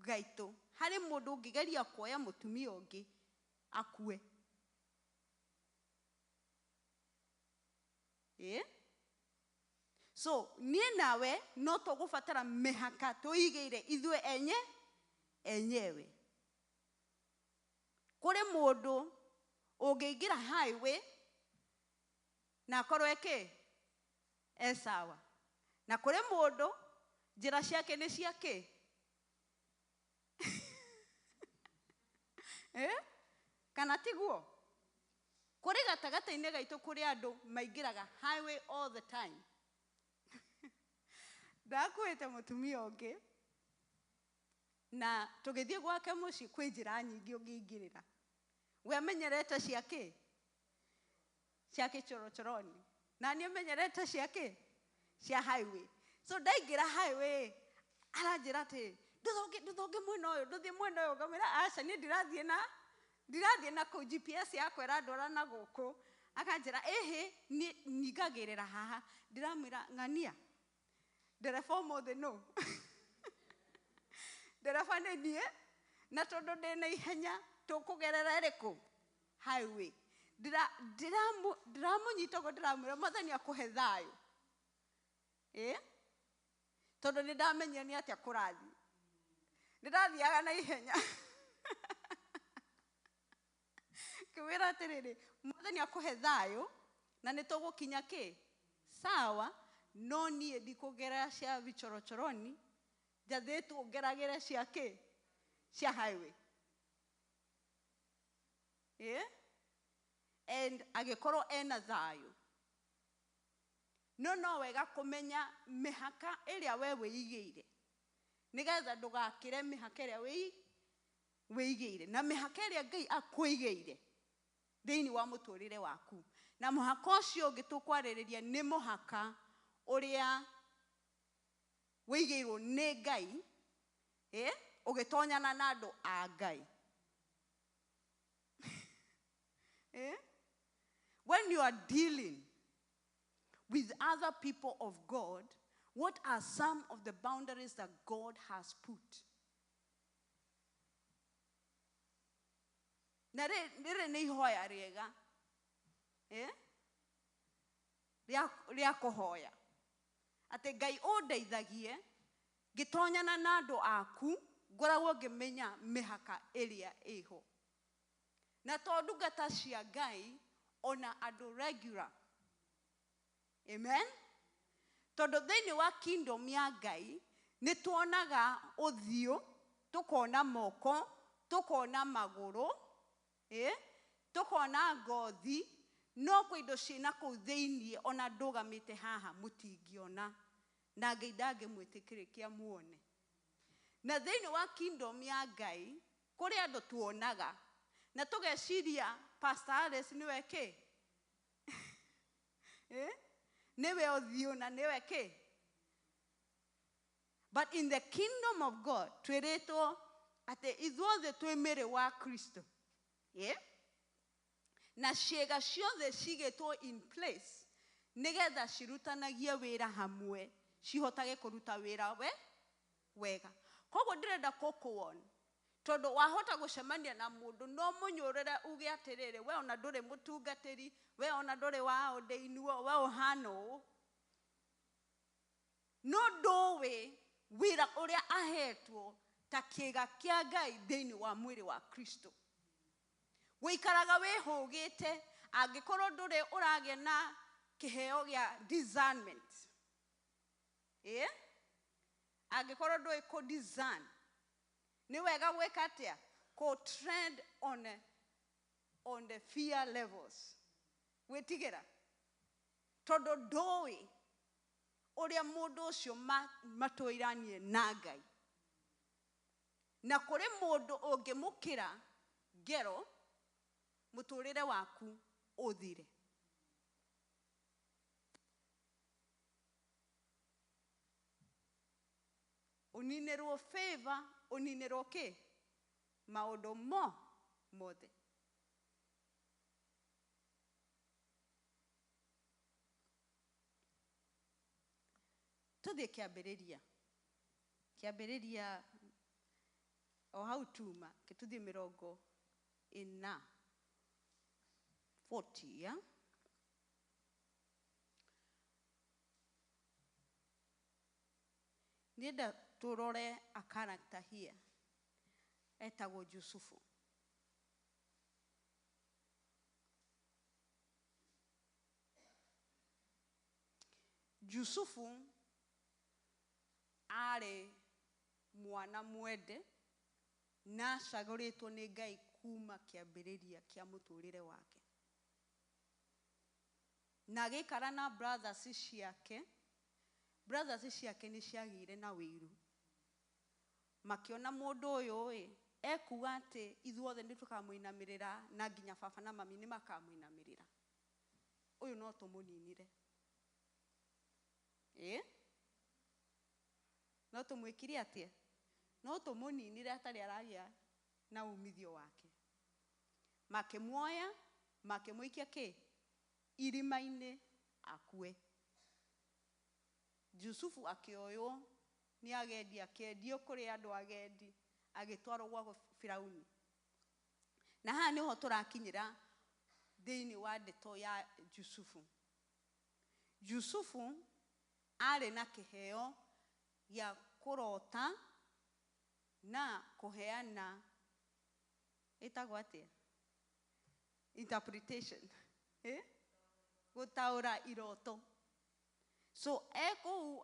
gaitũ harĩ mũndũ ũngĩgeria kuoya mũtumia ũngĩ akue. Ĩ? So niĩ nawe no tũgũbatara mĩhaka tũigĩire ithuĩ enye enyewe. Kũrĩ mũndũ ũngĩingĩra highway na akorwo ĩ kĩ? E sawa. Na kũrĩ mũndũ njĩra ciake nĩ cia kĩ? Eh? Kana tiguo? Kũrĩ gatagatĩ-inĩ gaitũ kũrĩ andũ maingĩraga highway all the time. Ndakuĩte mũtumia ũngĩ na tũgĩthiĩ gwake mũciĩ kwĩ njĩra nyingĩ ũngĩingĩrĩra. We amenyerete cia kĩ? Cia kĩchorochoroni. Na niĩ menyerete cia kĩ? Cia highway. So ndaingĩra highway aranjĩra atĩ ndũthonge mwena ũyũ, ndũthiĩ mwena ũyũ. Ngamwĩra aca niĩ ndirathiĩ na kũu, GPS yakwa ĩrandwara na gũkũ. Akanjĩra ĩhĩ niĩ nyingagĩrĩra haha. Ndĩramwĩra ng'ania ndereba ũmũthĩ nũ? Ndereba nĩ niĩ, na tondũ ndĩna ihenya tũkũgerera ĩrĩkũ? Highway. Ndĩramũnyita ũguo ndĩramwĩra Mwathani akũhe thayũ. Ĩ? Tondũ nĩ ndamenyire nĩ atĩa kũrathiĩ. Ndĩrathiaga na ihenya. Ngĩmwĩra atĩrĩrĩ, Mwathani akũhe thayũ na nĩ tũgũkinya kĩ? Sawa, no niĩ ndikũgerera cia vichorochoroni, njathĩtwo ngeragĩre cia kĩ? Cia highway. Ĩ? And agĩkorwo ena thayũ. No no wega kũmenya mĩhaka ĩrĩa we wĩigĩire nĩgetha ndũgakĩre mĩhaka ĩrĩa wĩigĩire na mĩhaka ĩrĩa Ngai akũigĩire thĩinĩ wa mũtũrĩre waku. Na mũhaka ũcio ũngĩ tũkwarĩrĩria nĩ mũhaka ũrĩa wĩigĩirwo nĩ Ngai, ũgĩtonyana na andũ a Ngai. When you are dealing with other people of God, what are some of the boundaries that God has put? Na rĩrĩ nĩ ihoya rĩega, rĩa kũhoya atĩ Ngai ũndeithagie ngĩtonyana na andũ aku, ngoragwo ngĩmenya mĩhaka ĩrĩa ĩho. Na to ndungata cia Ngai, ona andũ regular. Amen? Tondũ thĩinĩ wa kingdom ya Ngai, nĩ tuonaga ũthiũ, tũkona moko, tũkona magũrũ, tũkona ngothi, no kwĩ indo ciĩna kũu thĩinĩ ona ndũgamĩte haha mũtingĩona. Na Ngai ndangĩmwĩtĩkĩrĩkia muone. Na thĩinĩ wa kingdom ya Ngai, kũrĩ andũ tuonaga, na tũgeciria Pastor Alice nĩwe kĩ? Nĩwe ũthiũ na nĩwe kĩ? But in the kingdom of God, twĩrĩtwo atĩ ithuothe twĩ mĩrĩ wa Kristo. Na ciĩga ciothe cigĩtwo in place nĩgetha cirutanagie wĩra hamwe, cihotage kũruta wĩra wega. Koguo ndĩrenda gũkũwon, tondũ wahota gũcemania na mũndũ no mũnyũrĩre uge atĩrĩrĩ, we ona ndũrĩ mũtungatĩri, we ona ndũrĩ wa ũndĩinuo, we ũhana ũũ. No ndũĩ wĩra ũrĩa ahetwo ta kĩĩga kĩa Ngai thĩinĩ wa mwĩrĩ wa Kristo. Gũikaraga wĩhũgĩte angĩkorwo ndũrĩ ũragĩa na kĩheo gĩa discernment. Angĩkorwo ndũĩ kũ discern, nĩ wega gwĩka atĩa? Kũ trend on the fear levels. Gwĩtigĩra. Tondũ ndũĩ ũrĩa mũndũ ũcio matũiranie na Ngai. Na kũrĩ mũndũ ũngĩmũkĩra ngero, mũtũrĩre waku ũthire. Ũninĩrwo favor, ũninĩrwo kĩ? Maũndũ mothe. Tũthiĩ kĩambĩrĩria. Kĩambĩrĩria o hau tuma, tũthiĩ 40. 40, yeah? Nienda turore a character here. Etagwo Jusufu. Jusufu arĩ mwana mwende na acagũrĩtwo nĩ Ngai kuma kĩambĩrĩria kĩa mũtũrĩre wake. Na agĩikara na brothers ciake. Brothers ciake nĩ ciagĩire na wĩiru. Makĩona mũndũ ũyũ ĩ, ekuga atĩ ithuothe nĩ tũkamũinamĩrĩra na nginya baba na mami nĩ makamũinamĩrĩra. Ũyũ no tũmũninire. No tũmwĩkire atĩa? No tũmũninire atarĩ aragĩa na umithio wake. Makĩmuoya, makĩmũikia kĩ? Irima-inĩ akue. Jusufu akĩoywo nĩ agendi, akĩendio kũrĩ andũ agendi, agĩtwarwo gwa Firauni. Na haha nĩho tũrakinyĩra thĩinĩ wa ndeto ya Jusufu. Jusufu arĩ na kĩheo gĩa kũrota na kũheana, ĩtagwo atĩa? Interpretation. Gũtaũra iroto. So kũu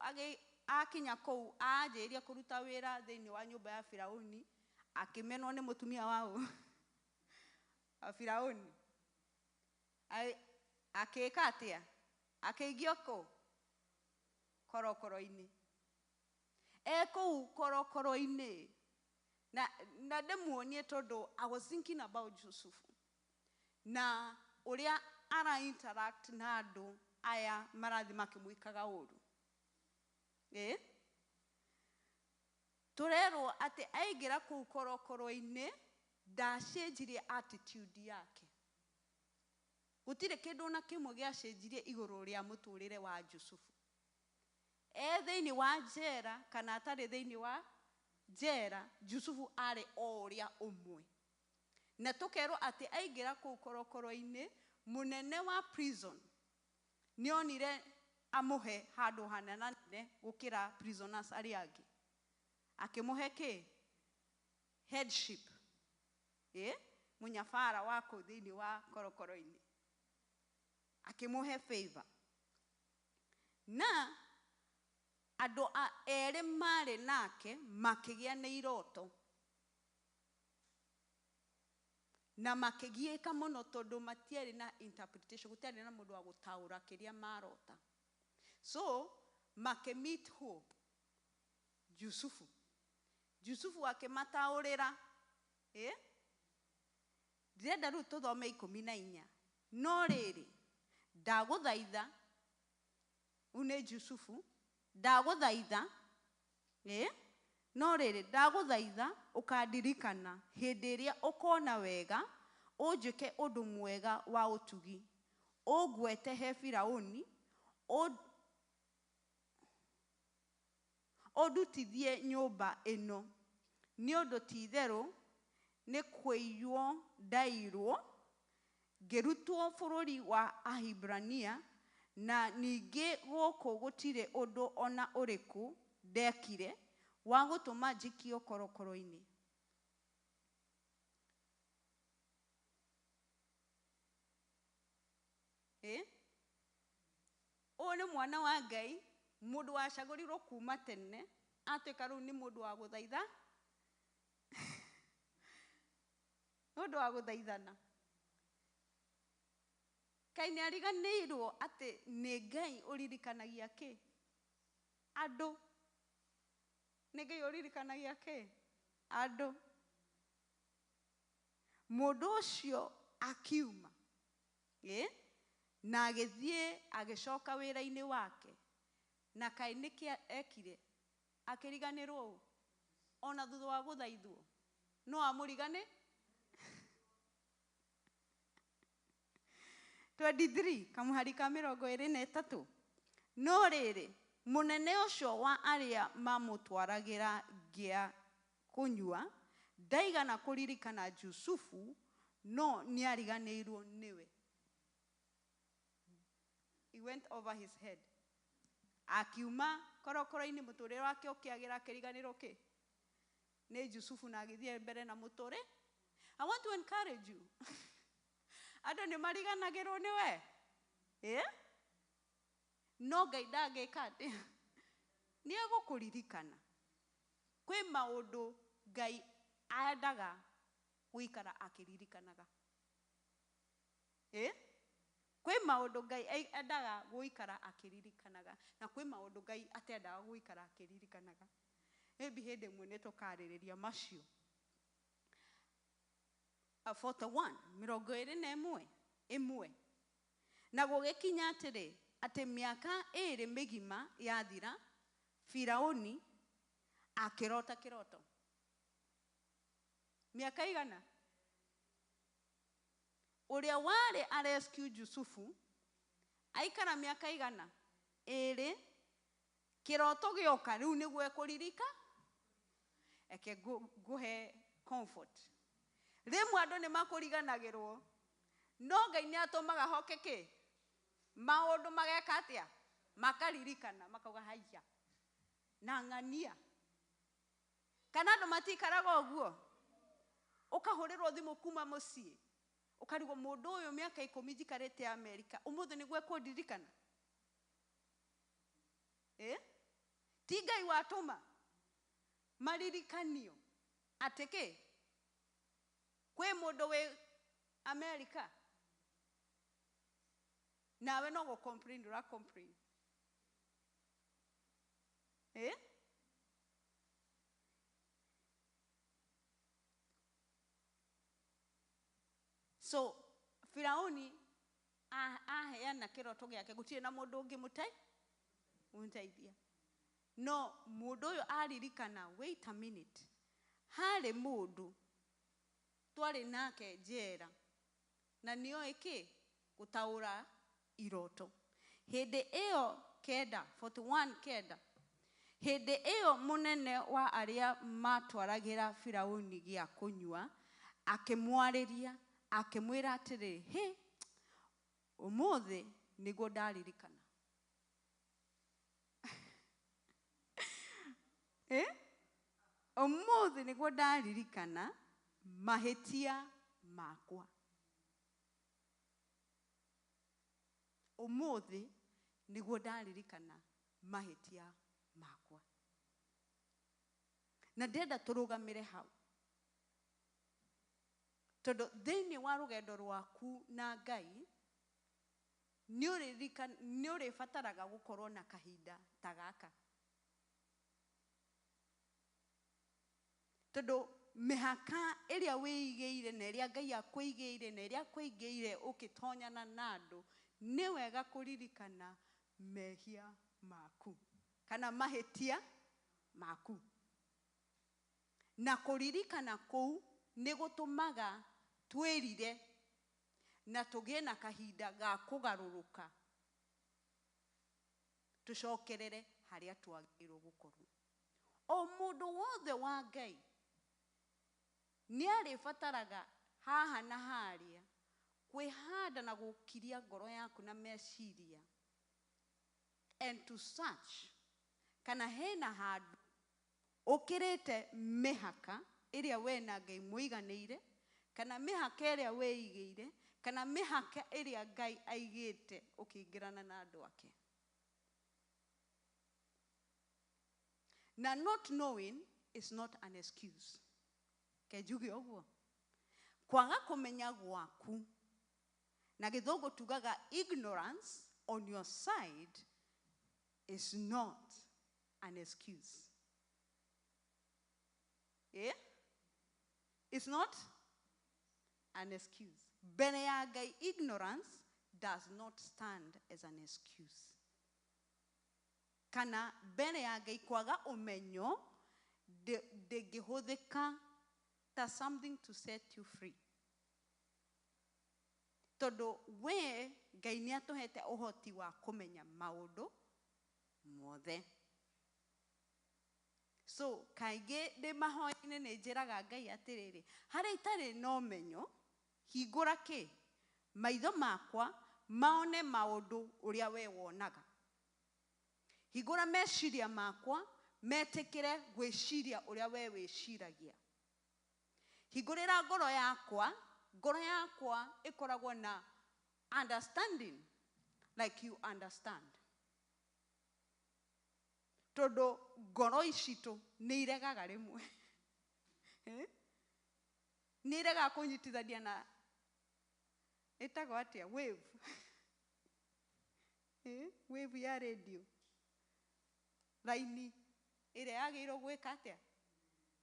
akinya kũu anjĩrĩria kũruta wĩra thĩinĩ wa nyũmba ya Firauni, akĩmenwo nĩ mũtumia wa Firauni. Akĩĩka atĩa? Akĩigio kũ? Korokoro-inĩ. Kũu korokoro-inĩ. Na ndĩmuonie tondũ I was thinking about Jusufu. Na ũrĩa ara interact na andũ aya marathi makĩmwĩkaga ũru. Tũrerwo atĩ aingĩra kũu korokoro-inĩ ndacenjirie attitude yake. Gũtirĩ kĩndũ na kĩmwe gĩacenjirie igũrũ rĩa mũtũrĩre wa Jusufu. Thĩinĩ wa njera kana atarĩ thĩinĩ wa njera, Jusufu arĩ o ũrĩa ũmwe. Na tũkerwo atĩ aingĩra kũu korokoro-inĩ, mũnene wa prison nĩonire amũhe handũ hanene gũkĩra prisoners arĩa angĩ. Akĩmũhe kĩ? Headship. Mũnyabara wa kũu thĩinĩ wa korokoro-inĩ. Akĩmũhe favor. Na andũ erĩ marĩ nake makĩgĩa na iroto. Na makĩgiĩka mũno tondũ matiarĩ na interpretation, gũtiarĩ na mũndũ wa gũtaũra kĩrĩa marota. So makĩmeet who? Jusufu. Jusufu akĩmataũrĩra. Ndĩrenda rĩu tũthome 14. No rĩrĩ, ndagũthaitha, ũyũ nĩ Jusufu, ndagũthaitha, no rĩrĩ, ndagũthaitha ũkandirikana hĩndĩ ĩrĩa ũkona wega, ũnjĩke ũndũ mwega wa ũtugi, ũngwete he Firauni, ũndutithie nyũmba ĩno, nĩ ũndũ ti-itherũ nĩ kũiywo ndaiyirwo, ngĩrutwo bũrũri wa Ahibirania, na ningĩ gũkũ gũtirĩ ũndũ ona ũrĩkũ ndekire wa gũtũma njikio korokoro-inĩ. Nĩ mwana wa Ngai, mũndũ wacagũrirwo kuma tene, atuĩka rĩu nĩ mũndũ wa gũthaitha, mũndũ wa gũthaithana. Kaĩ nĩ ariganĩirwo atĩ nĩ Ngai ũririkanagia kĩ andũ? Nĩ Ngai ũririkanagia kĩ andũ? Mũndũ ũcio akiuma ĩ na agĩthiĩ agĩcoka wĩra-inĩ wake, na kaĩ nĩkĩ ekire? Akĩriganĩrwo ũ ona thutha wa gũthaithwo no amũrigane. 23 kamuhari ka 23. No rĩrĩ, mũnene ũcio wa arĩa mamũtwaragĩra ngĩa kũnyua ndaigana kũririkana Jusufu, no nĩariganĩirwo nĩwe. He went over his head. Akiuma korokoro-inĩ, mũtũrĩre wake ũkĩagĩra, akĩriganĩrwo kĩ nĩ Jusufu na agĩthiĩ mbere na mũtũrĩ. I want to encourage you, andũ nĩ mariganagĩrwo nĩwe ĩ, no Ngai ndangĩka atĩa? Nĩ egũkũririkana. Kwĩ maũndũ Ngai endaga gũikara akĩririkanaga. Ĩ, kwĩ maũndũ Ngai endaga gũikara akĩririkanaga, na kwĩ maũndũ Ngai atendaga gũikara akĩririkanaga. Maybe hĩndĩ ĩmwe nĩ tũkarĩrĩria macio. 41 21. Na gũgĩkinya atĩrĩ, atĩ mĩaka 2 mĩgima yathira, Firauni akĩrota kĩroto. Mĩaka igana? Ũrĩa warĩ arescue Jusufu aikara mĩaka igana? 2. Kĩroto gĩoka rĩu nĩguo ekũririka. Eke ngũhe comfort, rĩmwe andũ nĩ makũriganagĩrwo, no Ngai nĩ atũmaga hoke kĩ maũndũ mageka atĩa, makaririkana, makauga haiya na ng'ania. Kana andũ matikaraga ũguo? Ũkahũrĩrwo thimũ kuma mũciĩ, ũkarigwo, mũndũ ũyũ mĩaka 10 njikarĩte Amerika, ũmũthĩ nĩguo ekũndirikana? Ĩ, ti Ngai watũma maririkanio atĩ kĩ kwĩ mũndũ wĩ Amerika, nawe no gũ complain ũra complain. Ĩ, so Firauni aheana kĩroto gĩake, gũtirĩ na mũndũ ũngĩ mũteithia, no mũndũ ũyũ aririkana, wait a minute, harĩ mũndũ twarĩ nake njera na nĩoĩ kĩ gũtaũra iroto. Hĩndĩ ĩyo kenda, 41 kenda, hĩndĩ ĩyo mũnene wa arĩa matwaragĩra Firauni gĩa kũnyua akĩmwarĩria, akĩmwĩra atĩrĩ, hĩ, ũmũthĩ nĩguo ndaririkana. Ĩ, ũmũthĩ nĩguo ndaririkana mahĩtia makwa. Ũmũthĩ nĩguo ndaririkana mahĩtia makwa. Na ndĩrenda tũrũgamĩre hau, tondũ thĩinĩ wa rũgendo rwaku na Ngai nĩ ũrĩbataraga gũkorwo na kahinda ta gaka, tondũ mĩhaka ĩrĩa wĩigĩire na ĩrĩa Ngai akũigĩire na ĩrĩa akũigĩire ũkĩtonyana na andũ, nĩ wega kũririkana mehia maku kana mahĩtia maku. Na kũririkana kũu nĩ gũtũmaga twĩrire na tũgĩe na kahinda ga kũgarũrũka, tũcokerere harĩa twagĩrĩirwo gũkorwo. O mũndũ wothe wa Ngai nĩ arĩbataraga haha na harĩa kwĩhanda na gũkiria ngoro yaku na meciria, and to search kana hena handũ ũkĩrĩte mĩhaka ĩrĩa we na Ngai mũiganĩire, kana mĩhaka ĩrĩa wĩigĩire, kana mĩhaka ĩrĩa Ngai aigĩte ũkĩingĩrana na andũ ake. Na not knowing is not an excuse. Ke njuge ũguo, kwaga kũmenya gwaku, na Gĩthũngũ tugaga ignorance on your side is not an excuse. Yeah? It's not an excuse. Mbere ya Ngai, ignorance does not stand as an excuse. Kana mbere ya Ngai, kwaga ũmenyo ndĩngĩhũthĩka ta something to set you free, tondũ we Ngai nĩ atũhete ũhoti wa kũmenya maũndũ mothe. So kaingĩ ndĩ mahoya-inĩ nĩ njĩraga Ngai atĩrĩrĩ, harĩa itarĩ na ũmenyo, hingũra kĩ maitho makwa maone maũndũ ũrĩa we wonaga, hingũra meciria makwa metĩkĩre gwĩciria ũrĩa we wĩciragia, hingũrĩra ngoro yakwa, ngoro yakwa ĩkoragwo na understanding like you understand, tondũ ngoro icitũ nĩ iregaga rĩmwe. Eh? Nĩ iregaga kũnyitithania na ĩtagwo atĩa, wave. Eh? Wave ya radio, raini ĩrĩa yagĩrĩirwo gwĩka atĩa,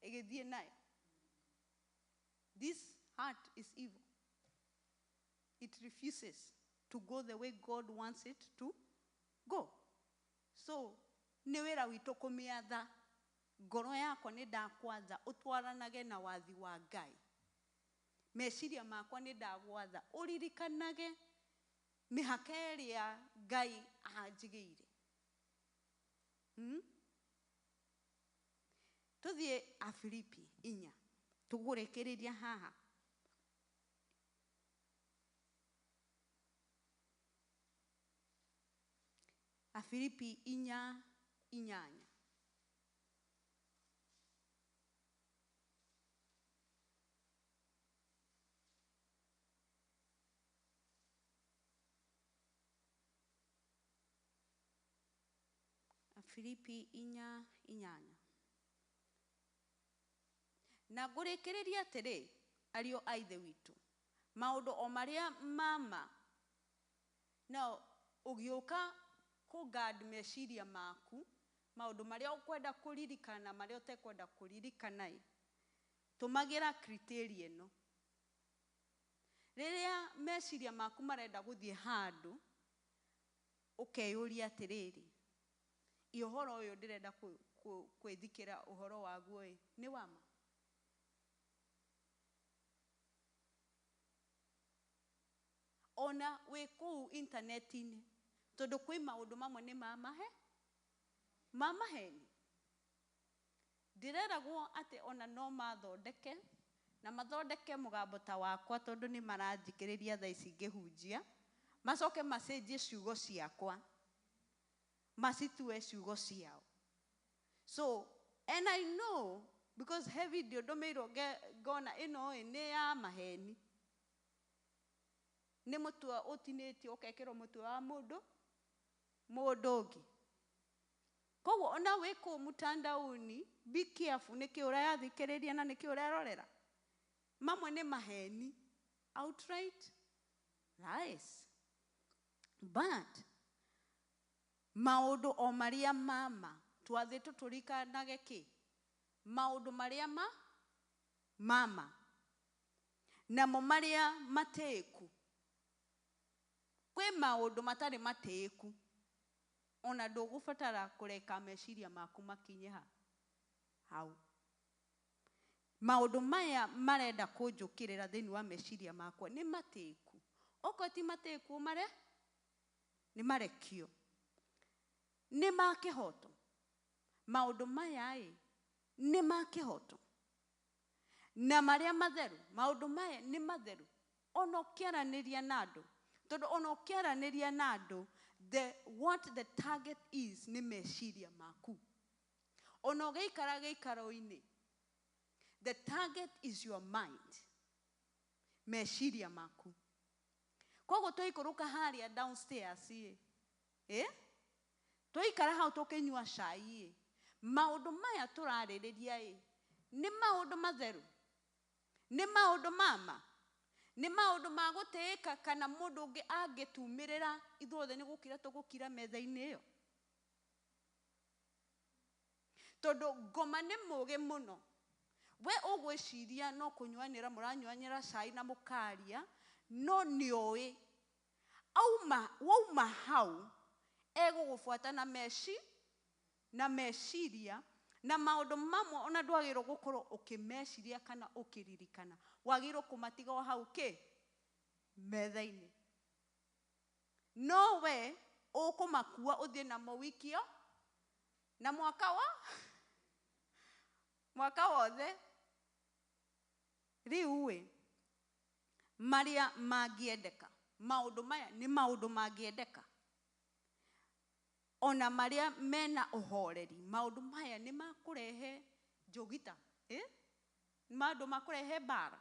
ĩgĩthiĩ nayo. This heart is evil. It refuses to go the way God wants it to go. So nĩ wĩra witũ kũmĩatha. Ngoro yakwa, nĩ ndakwatha ũtwaranage na wathi wa Ngai. Meciria makwa, nĩ ndagwatha ũririkanage mĩhaka ĩrĩa Ngai anjigĩire. Tũthiĩ Afilipi 4, tũgũrĩkĩrĩria haha. Afilipi 4:8. Afilipi 4:8. Na ngũrĩkĩrĩria atĩrĩ, ariũ a Ithe witũ, maũndũ o marĩa mama na ũgĩũka kũ-guard meciria maku, maũndũ marĩa ũkwenda kũririkana, marĩa ũtekwenda kũririkana ĩ, tũmagĩra criteria ĩno. Rĩrĩa meciria maku marenda gũthiĩ handũ, ũkeyũria atĩrĩrĩ, ĩ ũhoro ũyũ ndĩrenda kwĩthikĩra ũhoro waguo ĩ nĩ wama? Ona wĩ kũu intaneti-inĩ, tondũ kwĩ maũndũ mamwe nĩ mamahe mamaheni. Ndĩreragwo atĩ ona no mathondeke na mathondeke mũgambo ta wakwa, tondũ nĩ maranjikĩrĩria thaa ici ngĩhunjia, macoke macenjie ciugo ciakwa, macitue ciugo ciao. So and I know because he video ndũmĩirwo, ngona ĩno ĩ nĩ ya maheni, nĩ mũtwe ũtinĩtio ũkekĩrwo mũtwe wa mũndũ ũngĩ. Koguo ona wĩ kũu mtandaoni, be careful nĩkĩ ũrathikĩrĩria na nĩkĩ ũrerorera. Mamwe nĩ maheni, outright lies. But maũndũ o marĩa mama twathĩtwo tũrikanage kĩ, maũndũ marĩa ma mama, namo marĩa matĩĩku. Kwĩ maũndũ matarĩ matĩĩku, ona ndũgũbatara kũreka meciria maku makinye ha hau. Maũndũ maya marenda kũnjũkĩrĩra thĩinĩ wa meciria makwa nĩ matĩĩku? Okorwo ti matĩĩku, mare nĩ marekio. Nĩ ma kĩhoto? Maũndũ maya ĩ nĩ ma kĩhoto? Na marĩa matheru, maũndũ maya nĩ matheru? Ona ũkĩaranĩria na andũ, tondũ ona ũkĩaranĩria na andũ, the what the target is nĩ meciria maku. Ona ũgĩikara gĩikaro-inĩ, the target is your mind, meciria maku. Koguo twaikũrũka harĩa downstairs ĩ, twaikara hau tũkĩnyua cai ĩ, Maũndũ maya tũrarĩrĩria ĩ nĩ maũndũ matheru, nĩ maũndũ mama, nĩ maũndũ ma gũtĩĩka, kana mũndũ ũngĩ angĩtumĩrĩra ithuothe nĩ gũkira tũgũkira metha-inĩ ĩyo. Tondũ ngoma nĩ mũgĩ mũno. We ũgwĩciria no kũnyuanĩra mũranyuanĩra cai na mũkaria, no nĩoĩ auma wauma hau egũgũbuata na meci na meciria na maũndũ mamwe ona ndwagĩrĩirwo gũkorwo ũkĩmeciria kana ũkĩririkana, wagĩrĩirwo kũmatiga o hau kĩ metha-inĩ. No we ũkũmakua ũthiĩ namo wiki ĩyo na mwaka wa mwaka wothe. Rĩu ĩ marĩa mangĩendeka, maũndũ maya nĩ maũndũ mangĩendeka, ona marĩa mena ũhoreri, maũndũ maya nĩ makũrehe njũgita, eh? Nĩ maũndũ makũrehe mbara,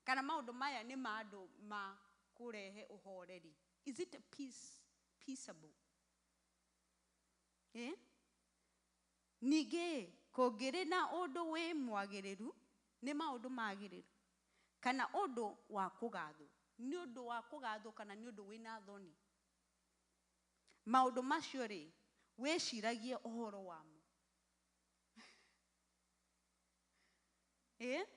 kana maũndũ maya nĩ maũndũ ma kũrehe ũhoreri. Is it a peace, peaceable? Eh? Ningĩ kũngĩrĩ na ũndũ wĩ mwagĩrĩru, nĩ maũndũ magĩrĩru, kana ũndũ wa kũgathwo, nĩ ũndũ wa kũgathwo kana nĩ ũndũ wĩna thoni, maũndũ macio rĩ wĩciragie ũhoro wamo. Eh?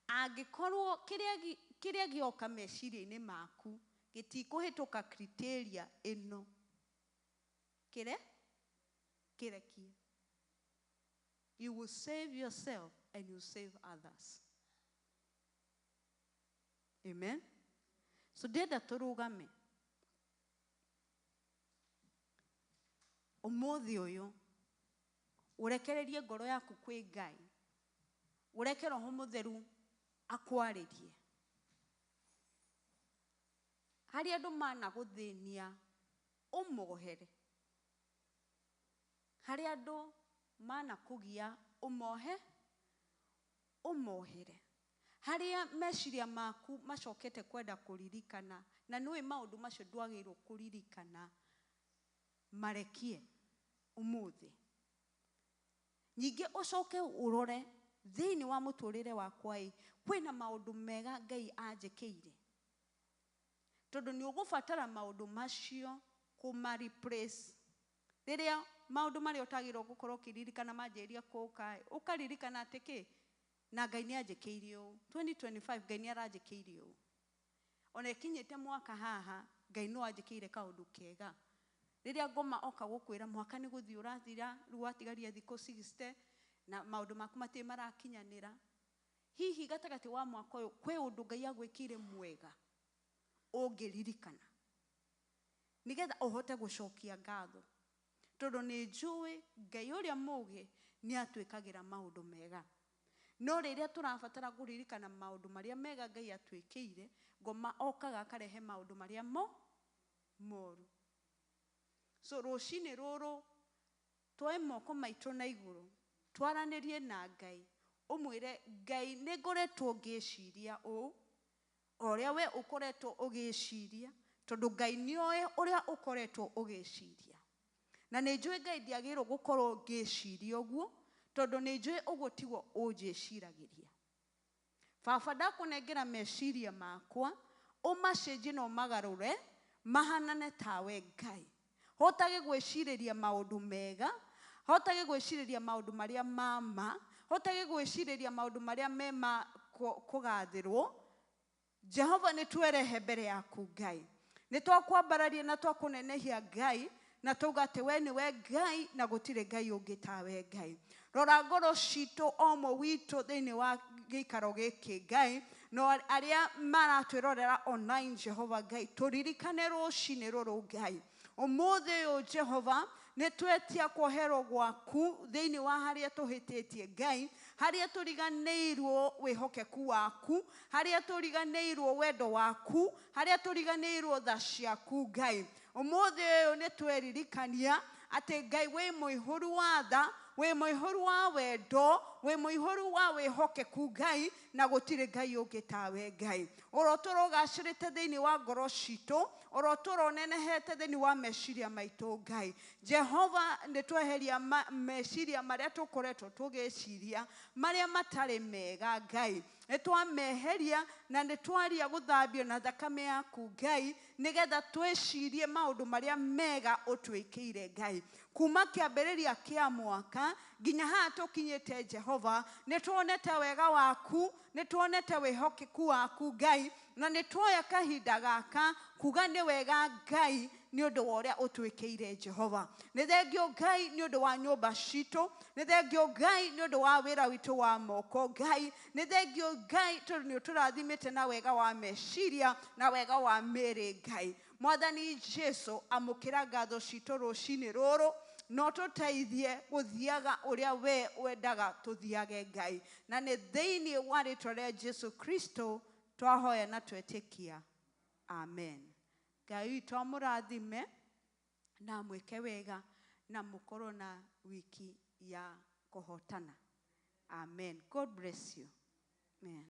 Angĩkorwo kĩrĩa gĩoka meciria-inĩ maku gĩtikũhĩtũka criteria ĩno, kĩre kĩrekie. You will save yourself and you save others. Amen. So ndĩrenda tũrũgame ũmũthĩ ũyũ, ũrekererie ngoro yaku kwĩ Ngai, ũreke Roho Mũtheru akwarĩrie. Harĩ andũ managũthĩnia, ũmohere. Harĩ andũ manakũgia, ũmohe, ũmohere. Harĩa meciria maku macokete kwenda kũririkana, na nĩũĩ maũndũ macio ndwagĩrĩirwo kũririkana, marekie ũmũthĩ. Ningĩ ũcoke ũrore thĩinĩ wa mũtũrĩre wakwa ĩ, kwĩna maũndũ mega Ngai anjĩkĩire. Tondũ nĩ ũgũbatara maũndũ macio kũma replace. Rĩrĩa maũndũ marĩa ũtagĩrĩirwo gũkorwo ũkĩririkana manjĩrĩria kũka ĩ, ũkaririkana atĩ kĩ, na Ngai nĩ anjĩkĩire ũũ. 2025 Ngai nĩ aranjĩkĩire ũũ. Ona ĩkinyĩte mwaka haha, Ngai no anjĩkĩire kaũndũ kega. Rĩrĩa ngoma oka gũkwĩra mwaka nĩ gũthiĩ ũrathira, rĩu watigaria thikũ 60 na maũndũ maku matirĩ marakinyanĩra. Hihi gatagatĩ wa mwaka ũyũ kwĩ ũndũ Ngai agwĩkĩire mwega ũngĩririkana, nĩgetha ũhote gũcokia ngatho. Tondũ nĩ njũĩ Ngai ũrĩa mũũgĩ nĩ atwĩkagĩra maũndũ mega. No rĩrĩa tũrabatara kũririkana maũndũ marĩa mega Ngai atwĩkĩire, ngoma okaga akarehe maũndũ marĩa moru. So rũcinĩ rũrũ tuoe moko maitũ na igũrũ, twaranĩrie na Ngai, ũmwĩre Ngai nĩ ngoretwo ngĩciria ũũ, o ũrĩa we ũkoretwo ũgĩciria, tondũ Ngai nĩoĩ ũrĩa ũkoretwo ũgĩciria. Na nĩ njũĩ Ngai ndiagĩrĩirwo gũkorwo ngĩciria ũguo, tondũ nĩ njũĩ ũguo tiguo ũnjĩciragĩria. Baba, ndakũnengera meciria makwa, ũmacenjie na ũmagarũre mahanane tawe Ngai. Hotage gwĩcirĩria maũndũ mega, hotage gwĩcirĩria maũndũ marĩa ma ma, hotage gwĩcirĩria maũndũ marĩa me ma kũgathĩrwo. Jehova, nĩ twerehe mbere yaku Ngai, nĩ twakwambararia na twakũnenehia Ngai, na tauga atĩ we nĩwe Ngai na gũtirĩ Ngai ũngĩ tawe Ngai. Rora ngoro citũ o ũmwe witũ thĩinĩ wa gĩikaro gĩkĩ Ngai, no arĩa maratwĩrorera online Jehova Ngai, tũririkane rũcinĩ rũrũ Ngai. Ũmũthĩ ũyũ Jehova, nĩ twetia kuoherwo gwaku thĩinĩ wa harĩa tũhĩtĩtie Ngai, harĩa tũriganĩirwo wĩhokeku waku, harĩa tũriganĩirwo wendo waku, harĩa tũriganĩirwo tha ciaku Ngai. Ũmũthĩ ũyũ nĩ tweririkania atĩ Ngai wĩ mũihũru wa tha, Wĩ mũihũru wa wendo, wĩ mũihũru wa wĩhokeku Ngai, na gũtirĩ Ngai ũngĩ tawe Ngai. Ũrotũra ũgacĩrĩte thĩinĩ wa ngoro citũ, ũrotũra ũnenehete thĩinĩ wa meciria maitũ Ngai. Jehova, nĩ tweheria meciria marĩa tũkoretwo tũgĩciria marĩa matarĩ mega Ngai, nĩ twameheria na nĩ twaria gũthambio na thakame yaku Ngai, nĩgetha twĩcirie maũndũ marĩa mega ũtwĩkĩire Ngai. Kuma kĩambĩrĩria kĩa mwaka nginya haha tũkinyĩte Jehova, nĩ tuonete wega waku, nĩ tuonete wĩhokeku waku Ngai, na nĩ tuoya kahinda gaka kuga nĩ wega Ngai nĩ ũndũ wa ũrĩa ũtwĩkĩire Jehova. Nĩ thengio Ngai nĩ ũndũ wa nyũmba citũ, nĩ thengio Ngai nĩ ũndũ wa wĩra witũ wa moko Ngai, nĩ thengio Ngai tondũ nĩ ũtũrathimĩte na wega wa meciria na wega wa mĩĩrĩ Ngai. Mwathani Jesu, amũkĩra ngatho citũ rũcinĩ rũrũ, no tũteithie gũthiaga ũrĩa we wendaga tũthiage Ngai, na nĩ thĩinĩ wa rĩtwa rĩa Jesu Kristo twahoya na twetĩkia, amen. Ngai witũ amũrathime na mwĩke wega na mũkorwo na wiki ya kũhotana. Amen. God bless you. Amen.